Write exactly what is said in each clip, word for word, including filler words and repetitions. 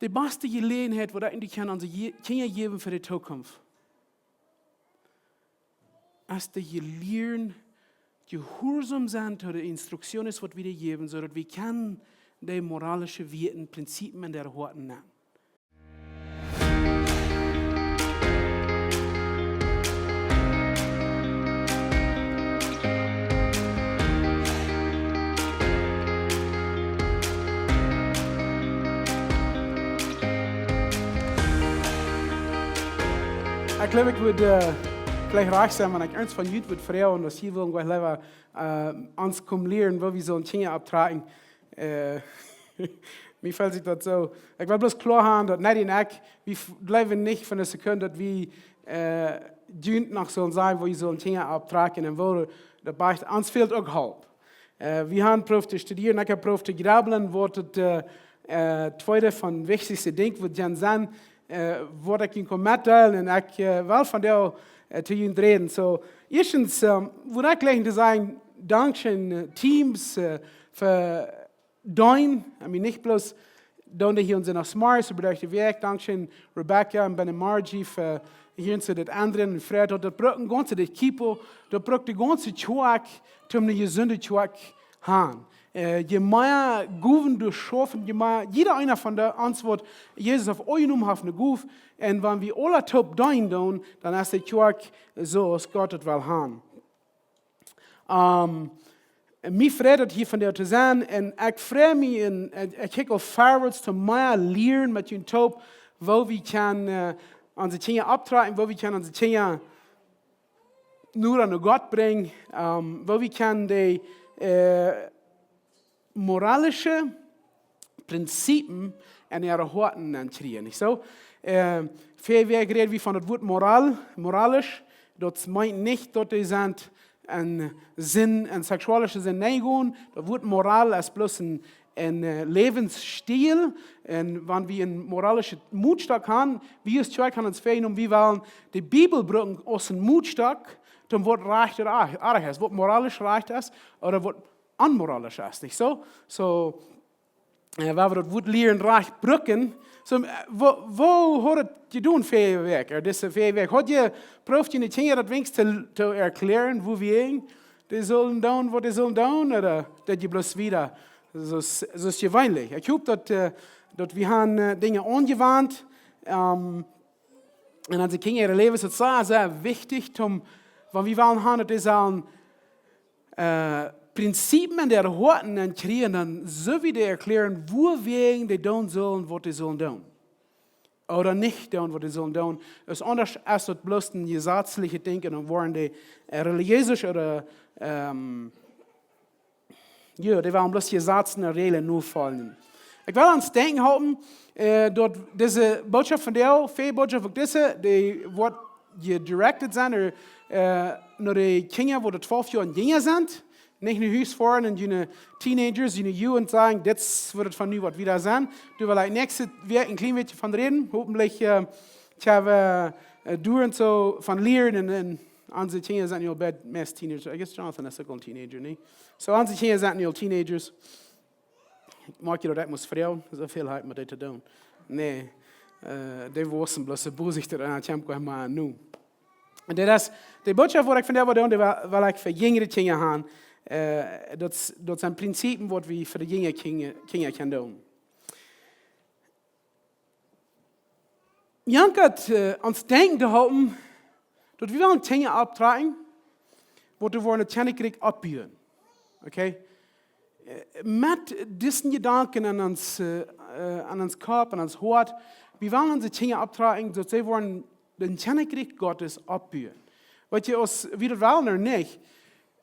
De baste Jeläajenheit, waut ekj un du kjennen onse Je-, Kjinja jäwen fa de Tookunft, es daut wie lieren jehuarsom sennen to de Instruktionen, waut wie dee jäwen, soo daut wie kjennen de moralische Wieet un Prinzipien en äare Hoaten nämen. Ekj jleew, ekj wudd, äh, veleicht rajcht sennen, wan ekj eent von junt wudd froagen, un daut hia wudd ekj leewa, äh, ons komen lieren, woo wie sellen Kjinja opptrakjen. Äh, mie felt sikj daut soo. Ekj well bloos kloa haben, daut Nadine un ekj, wie f-, jleewen nich fa eene Sekunde, daut wie, äh, junt noch sellen sajen, woo jie sellen Kjinja opptrakjen un woo, daut bie ons fält uk Help. Äh, wie haben jeprooft to studieren, ekj hab jeprooft to grubblen, waut daut, äh, äh, tweede von wichtichste Dinkj, waut jie sent, äh, waut ekj junt kaun metdeelen, un ekj, äh, well von doa, äh, to junt räden. Soo, ieeschtens, ähm, wudd ekj jlikj to sajen, dankscheen, äh, Teams, äh, fa dän, I mean, nich bloos dän, dee hia sent aus Mars, oba derch de Wäakj, dankscheen Rebecca un Ben un Margie fa hia soo daut endren un Fred haud daut brukt, gaunz daut Equipo, daut brukt de gaunze Kjoakj, om eene jesunde Kjoakj han. Äh, je mea Gowen doa schaufen, je mea, jieda eena von de, ons waut Jesus haft aunjenomen, haft eene Gow. Un wan wie aula toop deenen doonen, dan es de Kjoakj soo aus Gott daut well han. Ähm, mie freit daut hia vondoag to sennen. Un ekj frei mie un, un ekj kjikj aul forwards to mea lieren met junt toop, woo wie kjennen, äh, onse Kjinja opptrakjen, woo wie kjennen onse Kjinja noda no Gott brinjen, ähm, woo wie kjennen de, äh, moralische Prinzipien en äare Hoaten ankjrieen, nich soo? Äh, väl Wäakj räd wie von daut Wuat Moral, moralisch. Daut meent nich, daut dee sent en Sind, en seksualische Sind nenjegonen. Daut Wuat Moral es bloos een, een, äh, Läwensstiel. Un wan wie een moralischen Motstock haben, wie aus Kjoakj haben ons väajenomen, wie wellen de Bibel brucken aus een Motstock, om waut rajcht ooda oaj-, oaj es, waut moralisch rajcht es, ooda waut onmoralisch es, nich soo? Soo, äh, wan wie daut Wuat lieren rajcht brucken, soo, äh, woo, woo haud et jedonen väl Wäakj, äh, dise väl Wäakj? Haud jie jeprooft june Kjinja daut weens to, to erkjläaren, woo wie, dee sellen doonen, waut dee sellen doonen, ooda daut jie bloos wieda, soo aus, soo aus jeweenlich? Ekj hop daut, äh, daut wie haben, äh, Dinja aunjewant, ähm, un onse Kjinja äa Läwen es sea, sea wichtich, om, wan wie wellen haben, daut dee sellen, äh, Prinzipien en äare Hoaten ankjrieen, dan sell wie dee erkjläaren, wuawäajen dee doonen sellen, waut dee sellen doonen. Ooda nich doonen, waut dee sellen doonen. Es aundasch aus daut bloos een jesazlichet Dinkj, un dan woaren dee, äh, relijees ooda, ähm, jo, dee wellen bloos Jesazen un Räajlen nofoljen. Ekj well ons denkjen halpen, äh, daut dise Bootschoft vondoag, väl Bootschoft uk dise, dee woat gedirected sennen, ooda, äh, no de Kjinja, waut twalf Joa un jinja sent. Nich no Hus foaren un june Teenagers, june Jugend sajen, dit es waut et von nu waut wieda sennen. Doa well ekj näakjste Wäakj een kjlien bät von räden. Hopentlich, äh, kjenn wie, äh, doa un soo von lieren un, un onse Kjinja sent nu aul bie meist Teenagers. I guess Jonathan es uk aul een Teenager, nä? Soo, onse Kjinja sent nu aul Teenagers. Moakt jie daut ekj mott froagen? Soo väl haft met dee to doonen. Nä. Äh, dee wisten bloos soo bosich, daut ekj kjeem, kjeem mau nu. Un daut es, de Bootschoft waut ekj vondoag well doonen, dee well, well ekj fa jinjre Kjinja haben. Äh, daut, daut sent Prinzipien waut wie fa de jinjre Kjinja, Kjinja kjennen doonen. Jankat, äh, ons denkjen to halpen, daut wie wellen Dinja opptrakjen, waut wie woaren daut Kjennichrikj oppbuen. Okay? Äh, met dise Jedanken aun ons, äh, äh, aun ons Kopp, aun ons Hoat, wie wellen onse Kjinja opptrakjen, daut see woaren daut Kjennichrikj Gottes oppbuen. Weet jie, aus wie daut wellen ooda nich,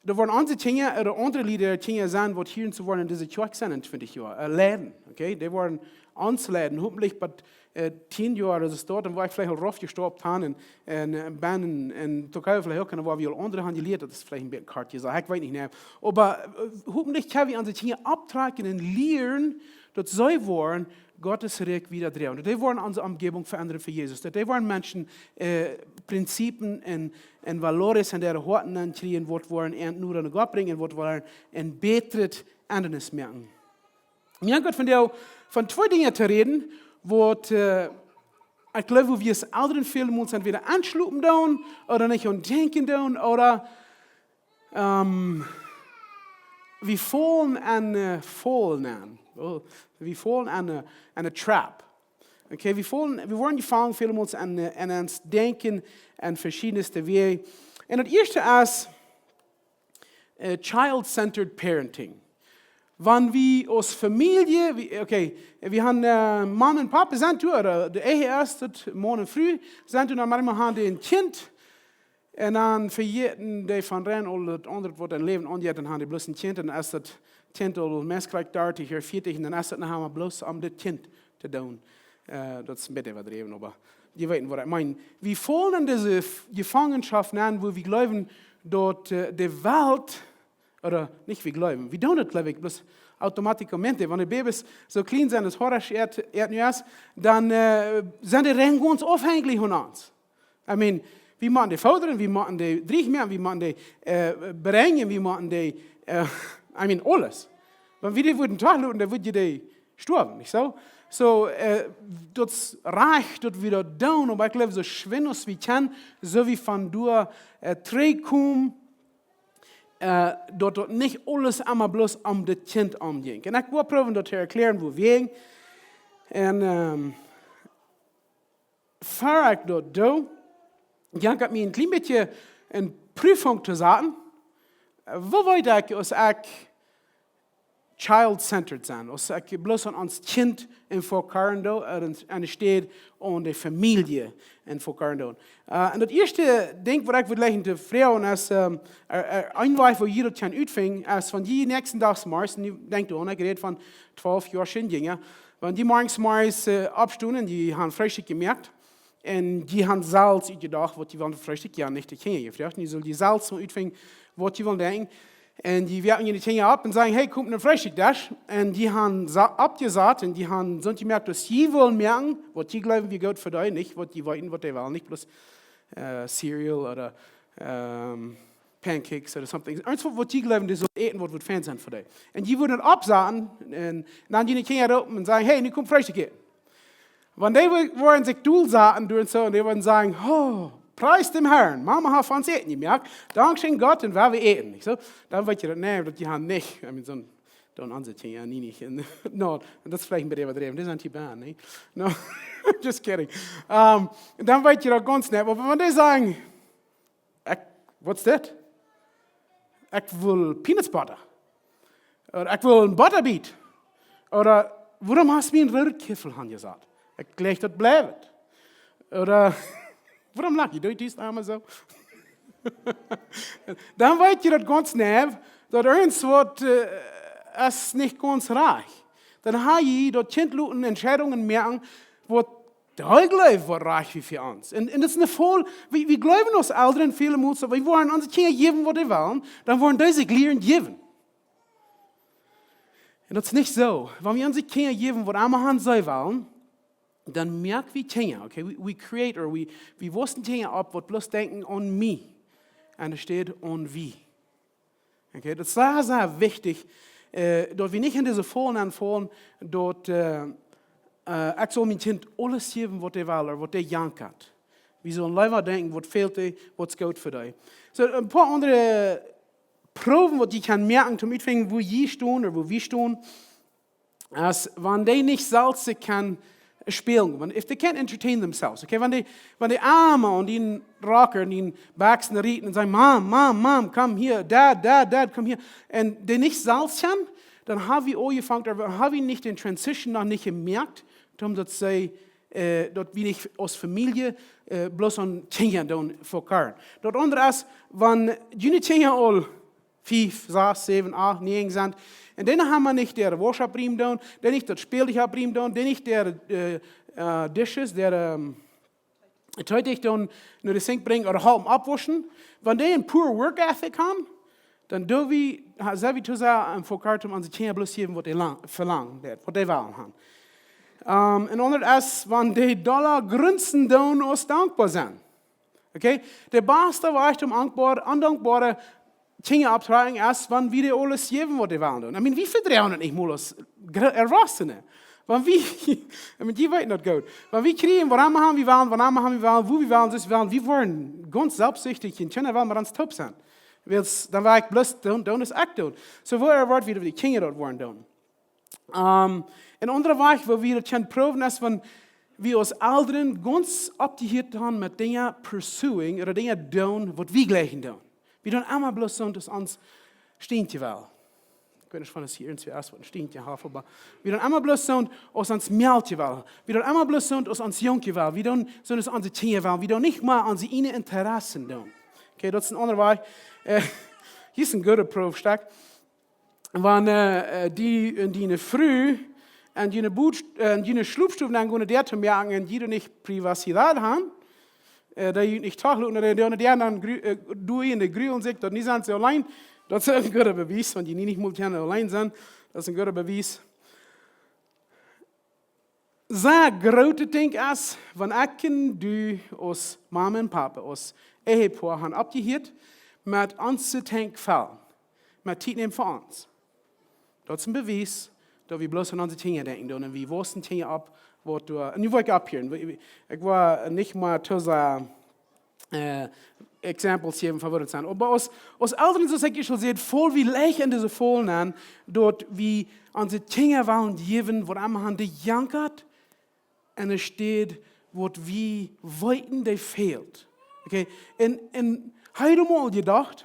doa woaren onse Kjinja ooda aundre Lied äare Kjinja sennen, waut hia soo woaren en dise Kjoakj sennen en twintich Joa, äh, leiden. Okay? Dee woaren ons leiden, hopentlich bie, äh, tieen Joa ooda soo, dan woa ekj veleicht aul raufjestorpt haben un, un, äh, ben en, en Turkije veleicht uk, un dan woa wie aul aundre haben jelieet, daut es veleicht een bät kort jesajcht, ekj weet nich, nä. Oba, äh, hopentlich kjenn wie onse Kjinja opptrakjen un lieren, daut see woaren Gottes Rikj wieda droagen. Daut dee woaren onse Omjäwunk veendren fa Jesus. Daut dee woaren Menschen, äh, Prinzipien un, un valores en äare Hoaten ankjrieen, waut woaren an noda no Gott brinjen, waut woaren een bätret Enj moaken. Mie haft Gott vondoag von twee Dinja to räden, waut, äh, ekj jleew, wua wie aus Elren väle Mol entwäda enschlopen doonen ooda nich aun denkjen doonen ooda, ähm, wie faulen enn, äh, faulen enn. Oh, wie faulen enn, äh, enn a trap. Okay, wie faulen, wie woaren jefongen väle Mol enn, äh, enn ons Denkjen enn veschiedne Wäaj. Un daut ieeschte es, äh, child-centered parenting. Wan wie aus Famielje, wie, okay, wie haben, äh, Mama un Papa sent doa, ooda de Ehe es daut, Maun un Fru sent doa, dan mau haben dee een Kjint. Un dan vejäten dee von rein aul daut aundre, waut daut Läwen aunjeit, dan haben dee bloos een Kjint, un dan es daut Kjint aul meist krakjt dartich ooda vieetich, un dan es daut noch emol bloos om dit Kjint to doonen. Äh, daut es een bät äwadräwen, oba jie weeten, waut ekj meen. Wie faulen enn dise F-, Jefangenschoft enn, wua wie jleewen, daut, äh, de Welt, ooda nich wie jleewen, wie doonen daut, jleew ekj, bloos automáticamente. Wan de Babys soo kjlien sent aus Horst ea, ea nu es, dan, äh, sent dee rein gaunz aufhenjich von ons. I mean, wie motten dee fodren, wie motten dee dreien, wie motten dee, äh, brinjen, wie motten dee, äh, I mean, aules. Wan wie dee wudden trigj loten, dan wudd je dee stoawen, nich soo? Soo, äh, daut es rajcht, daut wie daut doonen, oba ekj jleew, soo schwind aus wie kjennen, soo wie von doa, äh, trigjkomen, äh, daut daut nich aules emma bloos om daut Kjint omjinkj. Un ekj well proowen daut to erkjlären, wuawäajen. Un, ähm, ver ekj daut doo, jankat mie een kjlien bät eene Prüfung to saten. Äh, woo weet ekj, aus ekj child-centered sie, aus ekj bloos aun ons Kjint enn fokaren doo, äh, enn, enne Städ aun de Famielje enn fokaren doo? Äh, un daut ieeschte Dinkj, waut ekj wudd jlikj to froagen, es, ähm, äh, äh, een Wajch, woo jie daut kjennen utfinjen, es wan jie näakjsten Dach morjes, un jie denkjen doaraun, ekj räd von twalf Joa aulde Kjinja, wan dee morjes, morjes, äh, oppstonen, dee haben Freestikj jemoakt, un dee haben selfst utjedocht, waut dee wellen fa Freestikj, jo, nich de Kjinja jefroacht. Dee sullen dee selfst mol utfinjen, waut dee wellen denkjen. Un dee woaken de Kjinja opp un sajen: "Hey, komt no Freestikj, Dash." Un dee haben sa-, oppjesat un dee haben soo jemoakt, daut dee wellen moaken, waut dee jleewen, wia goot fa dee, nich waut dee weeten, waut dee wellen, nich bloos, äh, Cereal ooda, ähm, Pancakes ooda something. Irjentwaut, waut dee jleewen, dee sullen äten, waut, waut fein es fa dee. Un dee wudden oppsaten un dan dee Kjinja roopen un sajen: "Hey, nu komt Freestikj äten." Wan dee wo-, woaren sikj dol saten, doo un soo, un dee woaren sajen: "Oh, pries däm Harn, Mama haft ons Äten jemoakt. Dankscheen Gott, un wie woaren äten." Nich soo? Dan weet jie daut, nä, daut dee haben nich, I mean, soo, dan onse Kjinja, nä, nich. Un, no, un daut es veleicht een bät äwadräwen, dee sent hia bie, nä? No, just kidding. Ähm, dan weet jie daut gaunz nä, oba wan dee sajen, ekj, what's that? Ekj well peanuts butter. Ooda ekj well een Butterbeat. Ooda, wuarom hast mie een roodet Kiffel aunjesat? Ekj jlikj daut bliewent. Ooda, wuarom lach jie? Doo jie daut emma soo? Dan weet jie daut gaunz nä, daut irjentwaut, äh, es nich gaunz rajcht. Dan ha jie daut Kjint loten Entscheidungen moaken, waut dee jleewen, waut rajcht wia fa ons. Un, un daut es een Fäl, wie, wie jleewen aus Elren väle Mol soo, wie woaren onse Kjinja jäwen, waut dee wellen, dan woaren dee sikj lieren jäwen. Un daut es nich soo. Wan wie onse Kjinja jäwen, waut emma han see wellen, dan moak wie Kjinja, okay? We, we create or we, wie waussen Kjinja opp, waut bloos denkjen aun mie, enne Städ aun wie. Okay, daut es sea, sea wichtich, äh, daut wie nich enn dise Fäl nenfaulen, daut, äh, äh, ekj saul mien Kjint aules jäwen, waut dee well, ooda waut dee jankat. Wie sellen leewa denkjen, waut fält dee, waut es goot fa dee. Soo, een poa aundre Proowen, waut jie kjennen moaken, om uttofinjen, wua jie stonen ooda wua wie stonen. Aus wan dee nich selfst sikj kjennen spälen. Wan, if they can't entertain themselves, okay? Wan dee, wan dee Ama un dee Rocker un dee Backs un dee Rieten un sajen: "Mom, Mom, Mom, come here. Dad, Dad, Dad, come here." Un dee nich selfst kjennen, dan hab wie aunjefongen, dan hab wie nich dän Transition noch nich jemoakt, om daut see, äh, daut wie nich aus Famielje, äh, bloos aun Kjinja doonen fokaren. Daut aundre es, wan june Kjinja aul fief, sas, säwen, acht, näajen sent. Un dan haben wie nich de Wausch opriemen doonen, dan nich daut Spältich opriemen doonen, dan nich de, äh, äh, Dishes, de, ähm, Teetiet doonen no de Sink brinjen ooda haulf oppwauschen. Wan dee een poor work ethic haben, dan doo wie, ha-, sent wie too sea aum fokaren, om onse Kjinja bloos jäwen, waut dee lang-, velangen, waut dee wellen haben. Ähm, un aundret es, wan dee dolla grunzen doonen aus dankboa sent. Okay? De baste Wajch om ankboa-, ondankboare Dinja auftoräakjnen es, wan wie dee aules jäwen, waut dee wellen doonen. I mean, wie vedroagen daut nich mol aus gro-, Erwachsene. Wan wie, ekj meen, jie weeten daut goot. Wan wie kjrieen, waut emma wie wellen, waut emma wie wellen, woo wie wellen, soo wie wellen, wie woaren gaunz selfstsichtich un kjeena well met ons toop sennen. Wiels dan woa ekj bloos doonen, doonen aus ekj doo. Soo, woo erwoat wie, daut de Kjinja daut woaren doonen? Ähm, een aundra Wajch, woo wie daut kjennen proowen, es, wan wie aus Elren gaunz oppjehieet han met Dinja pursuing ooda Dinja doonen, waut wie jlikjen doonen. Wie doonen emma bloos soont aus ons Stienkje well. Ekj weet nich, wan et hia irjentwäa es, waut een Stienkje haft, oba wie doonen emma bloos soont aus ons Mejalkje well. Wie doonen emma bloos soont aus ons Junkje well. Wie doonen soont aus onse Kjinja well. Wie doonen nich mea onse ieejne Interessen doonen. Okay, daut es een aundra Wajch. Äh, hia es een gooda Proowstekj. Wan, äh, äh, dee, äh, diene Fru en june Boot, äh, en june Schlopstow nenn gonen, dee to moaken un dee nich Privaziedad han, äh, dee nich tachloten, dee, dee, dee dan gru-, äh, doo en de Grulen sikj, daut nich sent see auleen. Daut es een gooda Bewies, wan dee nich mol kjennen auleen sennen. Daut es een gooda Bewies. Sea grootet Dinkj es, wan ekj un du aus Mama un Papa, aus Ehepoa han oppjehieet met ons to denkjen, met Tiet nämen fa ons. Daut es een Bewies, daut wie bloos aun onse Kjinja denkjen doonen un wie waussen Kjinja opp, waut doa, un nu woa ekj opphieren, ekj woa nich mea too sea äh, examples jäwen von waut et sent. Oba aus, aus Elren, soo aus ekj ieescht aul säd, faul wie leicht en dise Faul nenn, daut wie onse Kjinja wellen jäwen, waut emma han, dee jankat, enne Städ, waut wie weeten, dee fält. Okay? Un, un hab jie mol jedocht,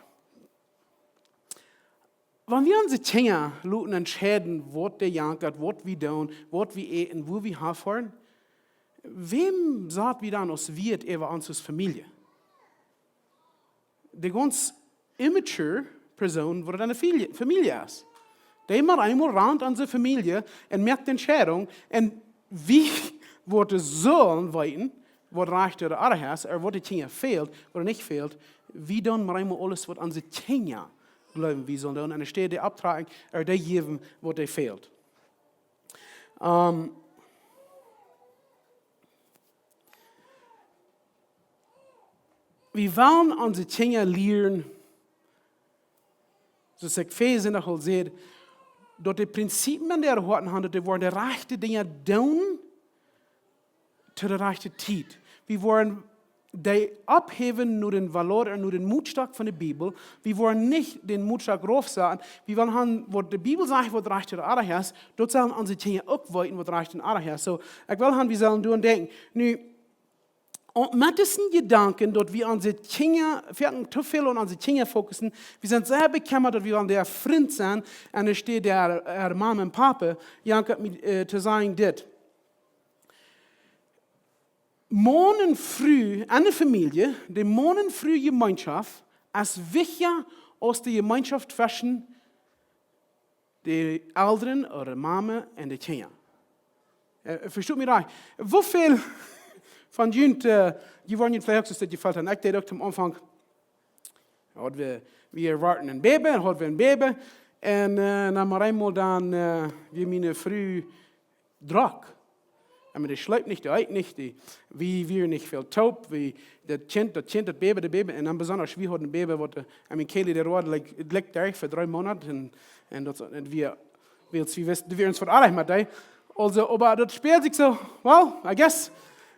wan wie onse Kjinja loten entscheiden, waut dee jankat, waut wie doonen, waut wie äten, wua wie hanfoaren, wäm sat wie dan aus Wieet äwa ons aus Famielje? De gaunz immature Persoon, waut enne Famielje, Famielje es. Dee mau eemol rant aun siene Famielje un moakt de Entscheidunk. Un wie woaren sellen weeten, waut rajcht ooda oajch es, ooda waut de Kjinja fält ooda nich fält. Wie doonen mau eemol aules, waut onse Kjinja jleewen, wie sellen doonen. Enne Städ dee opptrakjen, ooda dee jäwen, waut dee fält. Ähm, wie wellen onse Kjinja lieren, soo aus ekj väa Sindach aul säd, daut dee Prinzipien en äa Hoat han, daut dee woaren de rajchte Dinja doonen to de rajchte Tiet. Wie woaren dee opphäwen no dän Valor un no dän Mootstock von de Bibel. Wie woaren nich dän Mootstock raufsaten. Wie wellen han, waut de Bibel sajcht, waut rajcht ooda oajch es, daut sellen onse Kjinja uk weeten, waut rajcht un oajch es. Soo, ekj well han, wie sellen doaraun denkjen. Nu, un met disen Jedanken, daut wie onse Kjinja, wie haben too väl aun onse Kjinja fokussen, wie sent sea bekjemmat, daut wie aun äa Frint sent, enne Städ äa, äa Mama un Papa, jankat mie, äh, to sajen dit. Maun un Fru enne Famielje, de Maun un Fru Jemeenschoft, es wichtja aus de Jemeenschoft tweschen de Elren ooda Mama un de Kjinja. Äh, vestoot mie rajcht. Woo väl von junt, äh, dee woaren junt veleicht uk soo jefeelt han. Ekj deed uk aum Aunfank, haud wie, wie wollten een Baby, un haud wie een Baby. Un, äh, dan mau eemol dan, äh, wia miene Fru drock. Ekj meen, dee schleep nich, dee eet nich, dee, wie wieren nich väl toop, wie, daut Kjint, daut Kjint, daut Baby, daut Baby, un dan besonda, wie hauden een Baby, waut, äh, ekj meen, Kaylee, dee wia, like, like, doa fa dree Moonat, un, un daut, un wie, wie, wie wisten, wie wieren ons waut oajch met dee. Aulsoo, oba daut spält sikj soo, well, I guess,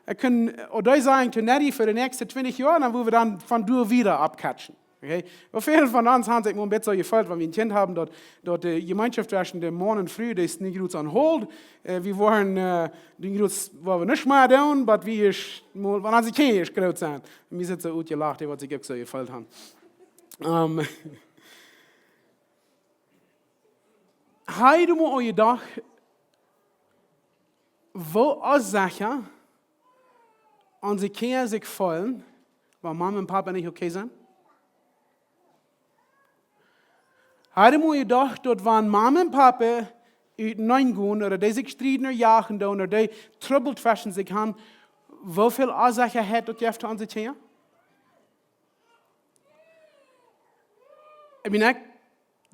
ekj kunn, äh, Odei sajen, to Nettie fa de näakjste twintich Joa, un dan woa wie dan von doa wieda oppkjatschen. Okay? Woo väl von ons han sikj mau een bät soo jefeelt, wan wie een Kjint haben, daut, daut de Jemeenschoft tweschen de Maun un Fru, dee es nich goot aun hold. Äh, wie woaren, äh, dee goot, woa wie nuscht mea doonen, oba wie es, mau, wan onse Kjinja es groot sent. Mie es et soo utjelacht, waut sikj uk soo jefeelt han. Ähm, hab jie mol aun jedocht, woo onsecha onse Kjinja sikj feelen, wan Mama un Papa nich okay sent? Hab jie mol jedocht, daut wan Mama un Papa uteneen gonen ooda dee sikj strieden ooda jachen doonen ooda dee Trubbel tweschen sikj han, woo väl Onsechaheit daut jeft to onse Kjinja? Ekj meen, ekj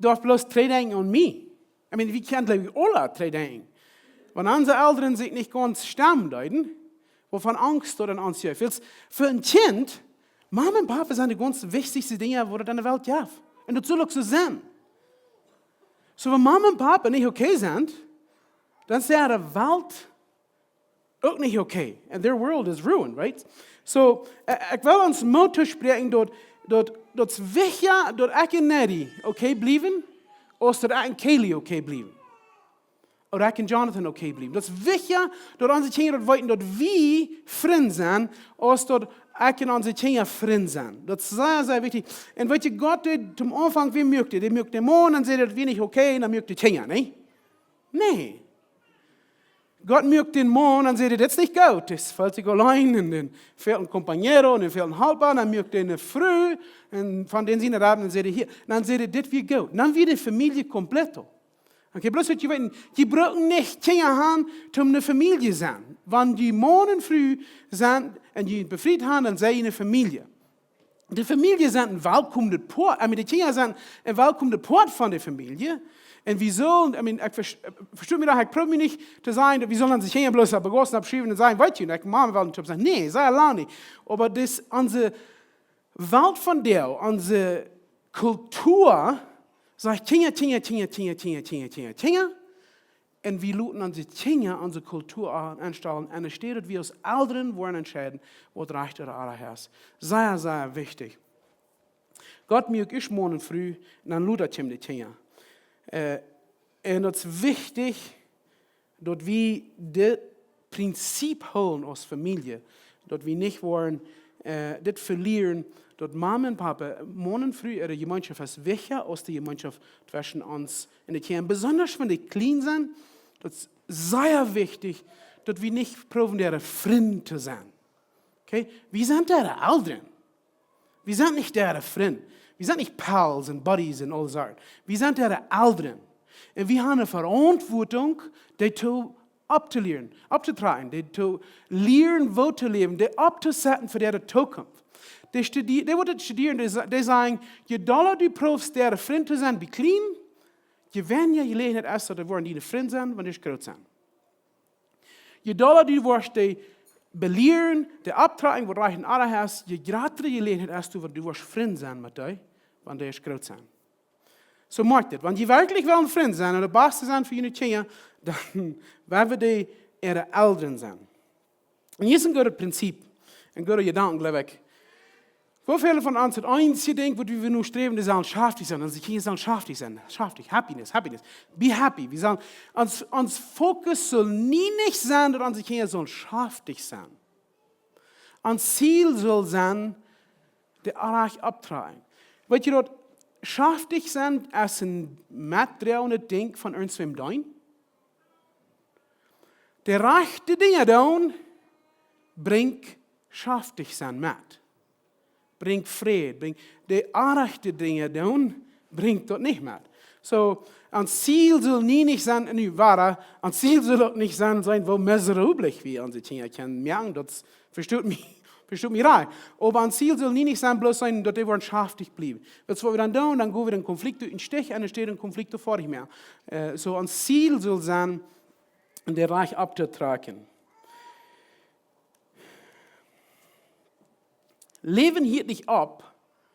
darf bloos trigjdenkjen aun mie. Ekj meen, wie kjennen, jleew ekj, aula trigjdenkjen. Wan onse Elren sikj nich gaunz stemmen deeden, woo väl Angst daut en ons jeft. Wiels fa een Kjint, Mama un Papa sent de gaunz wichtichste Dinja, waut et en de Welt jeft. Un daut saul uk soo sennen. Soo, wan Mama un Papa nich okay sent, dan es de Welt uk nich okay. And their world is ruined, right? So, äh, ekj well ons Moot toospräakjen daut, daut, daut es wichtja daut ekj un Nettie okay bliewen, aus daut ekj un Kaylee okay bliewen. Ooda ekj un Jonathan okay bliewen. Daut es wichtja daut onse Kjinja daut weeten daut wie Frind sent, aus daut ekj un onse Kjinja Frind sent. Daut es sea, sea wichtich. Un weet jie, Gott deed toom Aunfank, woo muak dee? Dee muak dän Maun, dan säd hee daut wia nich okay, un dan muak dee Kjinja, nä? Nä. Gott muak dän Maun, dan säd hee, dit es nich goot. Daut es, fält sikj auleen, un dan fält een compañero, un dan fält een Halpa, dan muak dee eene Fru, un von dän siene Raten, dan säd hee hia, dan säd hee, dit wia goot. Dan wia de Famielje completo. Okay, bloos daut jie weeten, jie brucken nich Kjinja han, om eene Famielje sennen. Wan jie Maun un Fru sent, un jie befriet han, dan sent jie eene Famielje. De Famielje sent een welkomet Poat, I mean, de Kjinja sent een welkomet Poat von de Famielje. Un wie sellen, I mean, ekj vers-, vestoot mie doch, ekj proow mie nich to sajen daut wie sellen onse Kjinja bloos opp de Gossen aufschriewen un sajen, weet jie, ekj, Mama well nich opp sennen. Nä, sea lang nich. Oba daut es onse Welt vondoag, onse Kultua, sajcht Kjinja, Kjinja, Kjinja, Kjinja. Un wie loten onse Kjinja onse Kultua aun-, aunstalen. Un enne Städ daut wie aus Elren woaren entscheiden, waut rajcht ooda orrajcht es. Sea, sea wichtich. Gott muak ieescht Maun un Fru, un dan lota kjeemen de Kjinja. Äh, un daut es wichtich, daut wie dit Prinzip hoolen aus Famielje, daut wie nich woaren, äh, dit velieren, daut Mama un Papa, Maun un Fru, äare Jemeenschoft es wichtja aus de Jemeenschoft tweschen ons un de Kjinja. Besonda wan dee kjlien sent, daut es sea wichtich, daut wie nich proowen, äare Frind to sennen. Okay? Wie sent äare Elren. Wie sent nich äare Frind. Wie sent nich pals un buddies un aul Sorten. Wie sent äare Elren. Un wie han eene Veauntwuatunk, dee to, opptolieren, opptotrakjen, dee to lieren, woo to läwen, dee opptosetten fa äare Tookunft. Dee studi-, dee waut daut studieren, dee sa-, dee sajen, je dolla du proowst äare Frind to sennen bie kjlien, je weinja Jeläajenheit es daut dee woaren diene Frind sennen, wan dee groot sent. Je dolla du woascht dee belieren, dee opptrakjen, waut rajcht un orrajcht es, je jratre Jeläajenheit hast du, wan du woascht Frind sennen met dee, wan dee groot sent. So moakt et. Wan jie werkjlich wellen Frind sennen un de baste sennen fa june Kjinja, dan woa wie dee äare Elren sennen. Un hia es een goodet Prinzip, een gooda Jedanken, jleew ekj. Woo väle von ons, daut eensje Dinkj waut wie nu sträwen, dee sellen schaftich sennen. Onse Kjinja sellen schaftich sennen. Schaftich, happiness, happiness. Be happy. Wie sellen, ons, ons Fokus saul nie nich sennen daut onse Kjinja sellen schaftich sennen. Ons Ziel saul sennen, dee rajcht opptrakjen. Weet jie daut, schaftich sennen es een metdroagendet Dinkj von ons wäm deenen? De rajchte Dinja doonen brinjt schaftich sennen met. Brinjt Fräd, brinjt de orrajchte Dinja doonen, brinjt daut nich met. So, ons Ziel saul nie nich sennen, un nu wada, ons Ziel saul uk nich sennen, sennen woo miserabel wie onse Kjinja kjennen moaken, daut vestoot mie, vestoot mie rajcht. Oba ons Ziel saul nie nich sennen, bloos sennen daut dee woaren schaftich bliewen. Daut es waut wie dan doonen, dan go wie dän Konflikt ut dän Stich un dan steit dän Konflikt doa nich mea. Äh, so ons Ziel saul sennen, dee rajcht opptotrakjen. Läwen hieet nich opp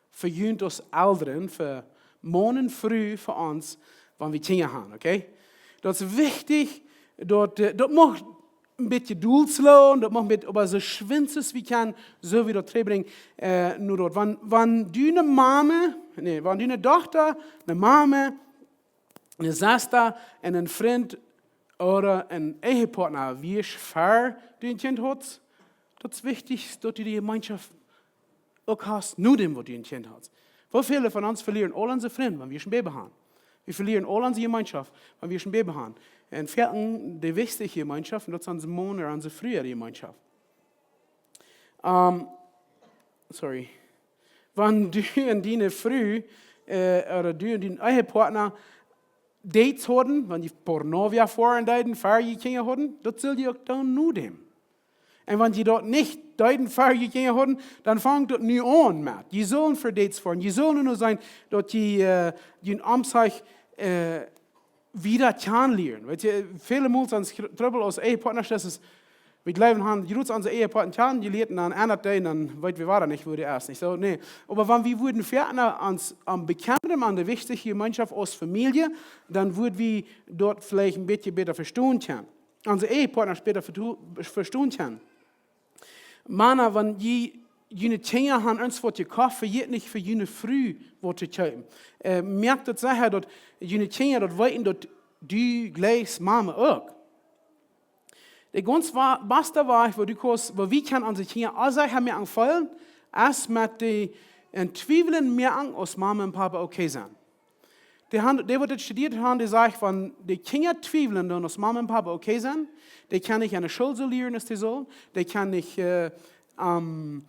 fa junt aus Elren, fa Maun un Fru, fa ons, wan wie Kjinja han, okay? Daut es wichtich, daut, äh, daut mucht een bät dol schlonen, daut mucht een bät, oba soo schwind aus wie kjennen, soo wie daut trigjbrinjen, äh, no daut. Wan, wan du eene Mama, nä, wan du eene Dochta, eene Mama, eene Sesta un een Frint ooda een Ehepartna wieescht ver du een Kjint haudst, daut es wichtich, daut du dee Jemeenschoft uk hast, nodäm waut du een Kjint hast. Woo väle von ons velieren aul onse Frind, wan wie een Baby han? Wie velieren aul onse Jemeenschoft, wan wie een Baby han. Un väl de wichtichste Jemeenschoft, un daut es onse Maun ooda onse Fru äare Jemeenschoft. Ähm, sorry. Wan du un diene Fru, äh, ooda du un dien Ehepartna Dates hauden, wan jie Pornografie foaren deeden, ver jie Kjinja hauden, daut sull jie uk doonen nodäm. Un wan jie daut nich deeden, ver jie Kjinja hauden, dan fangt daut nu aun met. Jie sellen fa Dates foaren. Jie sellen nu seenen daut jie, äh, jun Omzich, äh, wieda kjanen lieren. Weet jie, väle Mol sent Tr-, Trubbel aus Ehepartna, daut es, Wie jleewen, han jrots onse Ehepartner kjanen jelieet un dan endat dee un dan weet wie wada nich, woo dee es, nich soo? Nä. Oba wan wie wudden fäa ons aum bekjemmren aun de wichtje Jemeenschoft aus Famielje, dan wudd wie daut veleicht een bät bäta vestonen kjennen, onse Ehepartner bäta vesto-, vestonen kjennen. Mana, wan jie june Kjinja han irjent waut jekoft, vejät nich fa june Fru waut to kjeepen. Äh, moakt daut secha, daut june Kjinja daut weeten, daut du jleichst Mama uk. De gaunz wa-, baste Wajch, woo du kaust, woo wie kjennen onse Kjinja aul secha moaken feelen, es met dee en Twiewlen moaken, aus Mama un Papa okay sent. Dee han, dee waut dit studieet han, dee sajen, wan de Kjinja twiewlen doonen, aus Mama un Papa okay sent, dee kjennen nich aun de School soo lieren aus dee sullen, dee kjennen nich, äh, ahm,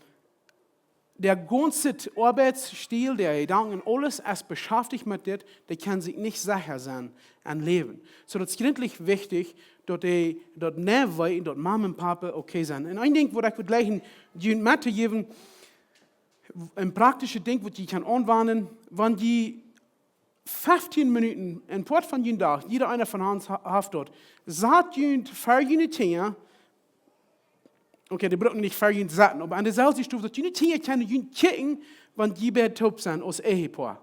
de gaunze Oabeitsstil, de Jedanken, aules es beschaftich met dit, dee kjennen sikj nich secha sennen aum Läwen. Soo daut es jrintlich wichtich, daut dee daut nu weeten, daut Mama un Papa okay sent. Un een Dinkj, waut ekj wudd jleichen, junt mettojäwen, een praktischet Dinkj, waut jie kjennen aunwenjen, wan jie feftieen Minuten, een Poat von jun Dach, jieda eena von ons ha-, haft daut, sat junt ver june Kjinja, okay, dee bruken nich ver junt setten, oba aun deselwje Stow, daut june Kjinja kjennen junt kjikjen, wan jie beid toop sent aus Ehepoa.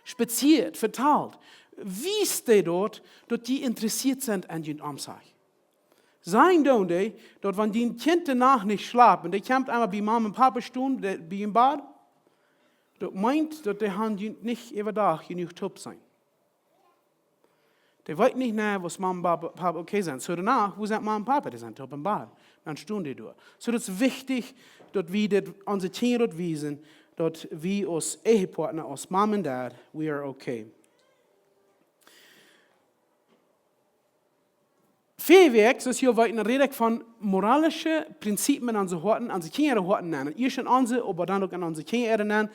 Spazieet, vetalt, wiest dee daut, daut jie interessieet sent aun jun Omzach. Sajen doonen dee, daut wan dien Kjint de Nacht nich schlapt, un dee kjemt eemol bie Mama un Papa stonen, dee, bie een Bad, daut meent, daut dee han junt nich äwadach jenuach toop sennen. Dee weeten nich, nä, woo Mama un Papa, Papa okay sent. Soo doano, woo sent Mama un Papa? Dee sent toop em Bad. Dan stonen dee doa. Soo daut es wichtich, daut wie dit, onse Kjinja daut wiesen, daut wie aus Ehepartner, aus Mom un Dad, we are okay. Väaje Wäakj, soo aus jie weeten, räd ekj von moralische Prinzipien aun onse Hoaten, aun onse Kjinja äare Hoaten nenn. Ieescht aun onse, oba dan uk aun onse Kjinja äare nenn.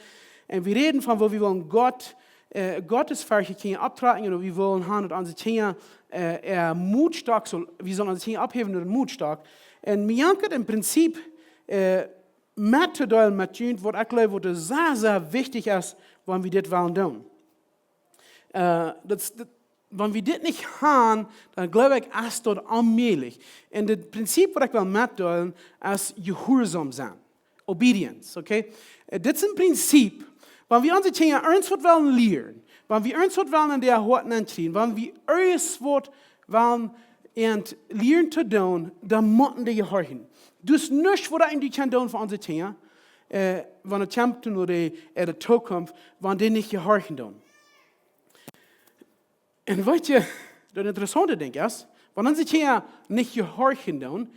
Un wie räden von, woo wie wellen Gott, äh, Gott siene Furcht Kjinja opptrakjen, un wie wellen han, daut onse Kjinja, äh, äa Motstock saul, wie sellen onse Kjinja opphäwen no dän Motstock. Un mie jankat een Prinzip, äh, mettodeelen met junt, waut ekj jleew, waut sea, sea wichtich es, wan wie dit wellen doonen. Äh, daut, daut, wan wie dit nich han, dan jleew ekj, es daut onmäajlich. Un daut Prinzip, waut ekj well metdeelen, es jehuarsom sennen. Obedience, okay? Äh, dit es een Prinzip, wan wie onse Kjinja irjent waut wellen lieren, wan wie irjent waut wellen enn äa Hoat nenkjrieen, wan wie irjent waut wellen an lieren to doonen, dan motten dee jehorchen. Daut es nuscht, waut wie kjennen doonen fa onse Kjinja, äh, wan et kjemt no de, äh, de Zukunft, wan dee nich jehorchen doonen. Un weet jie, daut interessaunte Dinkj es, wan onse Kjinja nich jehorchen doonen,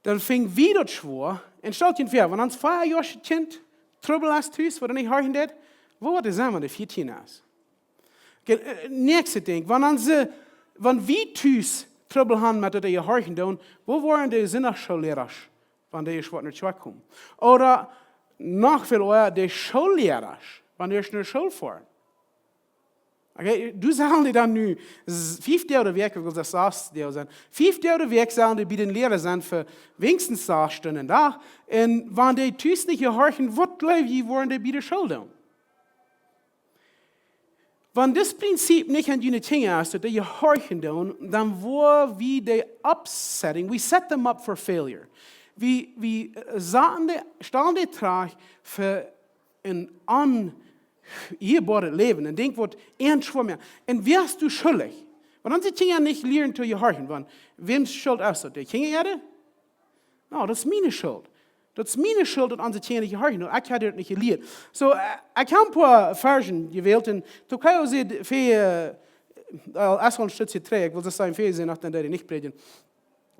dan finj wie daut schwoa. Un stalt junt väa, wan ons fief Joa Kjint Trubbel es tus, waut nich horchen deit, woo woat dee sennen, wan dee vieetieen es? Okay, äh, näakjste Dinkj, wan onse, wan wie tus Trubbel han met daut dee jehorchen doonen, woo woaren dee Sindachschoollierasch, wan dee ieescht woat no Kjoakj komen? Ooda noch väl oaja, dee Schoollierasch, wan dee ieescht no School foaren? Okay, du sellen dee dan nu s-, fief Doag de Wäakj, ekj well sajen, sass Doag sennen. Fief Doag de Wäakj sellen dee bie dän Liera sennen fa weens sass Stunden Dach. Un wan dee tus nich jehorchen, waut jleew jie, woaren dee bie de School doonen? Wan dit Prinzip nich aun june Kjinja es, daut dee jehorchen doonen, dan woa wie dee upsetting, we set them up for failure. Wie, wie, äh, saten dee, stalen dee trigj fa een on-, hia boaret Läwen, een Dinkj waut ieescht schwoa woat. Un wäa es doa schuldich? Wan onse Kjinja nich lieren to jehorchen, wan, wäms Schult es daut? De Kjinja äare? No, daut es miene Schult. Daut es miene Schult, daut onse Kjinja nich jehorchen. Ekj hab daut nich jelieet. Soo, äh, ekj hab een poa Varzen jewält un Tokayo sajcht, äh, äh, es aul een Stootje trigj, ekj well sajen, väl sent noch, dan deed hee nich prädjen.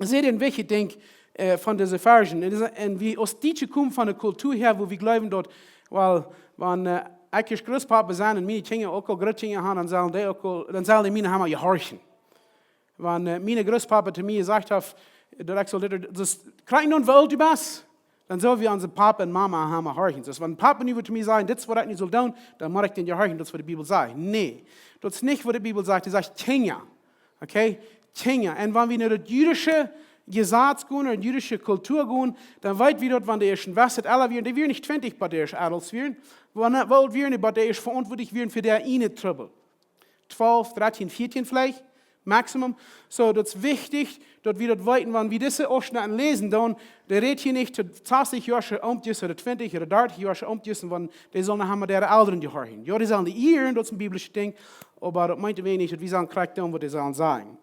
Sea een wichtjet Dinkj, äh, von dise Varzen. Un, un wie aus Dietsche komen von eene Kultua häa, wua wie jleewen daut, well, wan, äh, ekj ieescht Grootpapa sie un miene Kjinja uk aul Grootkjinja han, dan sellen dee uk aul, dan sellen dee miene Mama jehorchen. Wan, äh, miene Grootpapa to mie jesajcht haft, daut ekj saul dit, daut es, krakjt nu woo oolt du best, dan sell wie onse Papa un Mama han horchen. Soo aus wan Papa nu wudd to mie sajen, dit es waut ekj nu saul doonen, dan mott ekj dän jehorchen, daut es waut de Bibel sajcht. Nä, daut es nich waut de Bibel sajcht. Dee sajcht Kjinja. Okay? Kjinja. Un wan wie no daut jüdische Jesaz gonen, no de jüdische Kultua gonen, dan weet wie daut, wan dee ieescht een Wesset ella wieren, dee wieren nich twintich, bat dee ieescht Adels wieren. Wan, äh, woo oolt wieren dee, bat dee ieescht veauntwuatlich wieren fa dän eenen Trubbel? Twalf, dartieen, vieetieen veleicht. Maximum. So, daut es wichtich, daut wie daut weeten, wan wie dise Aufschnitten läsen, dan, dee rät hia nich to sastich Joa oolt, ooda twintich ooda dartich Joa oolt, wan dee sellen noch emma äare Elren jehorchen. Jo, dee sellen dee ieren, daut es een biblisches Dinkj, oba daut meent weinich, daut wie sellen krakjt doonen, waut dee sellen sajen.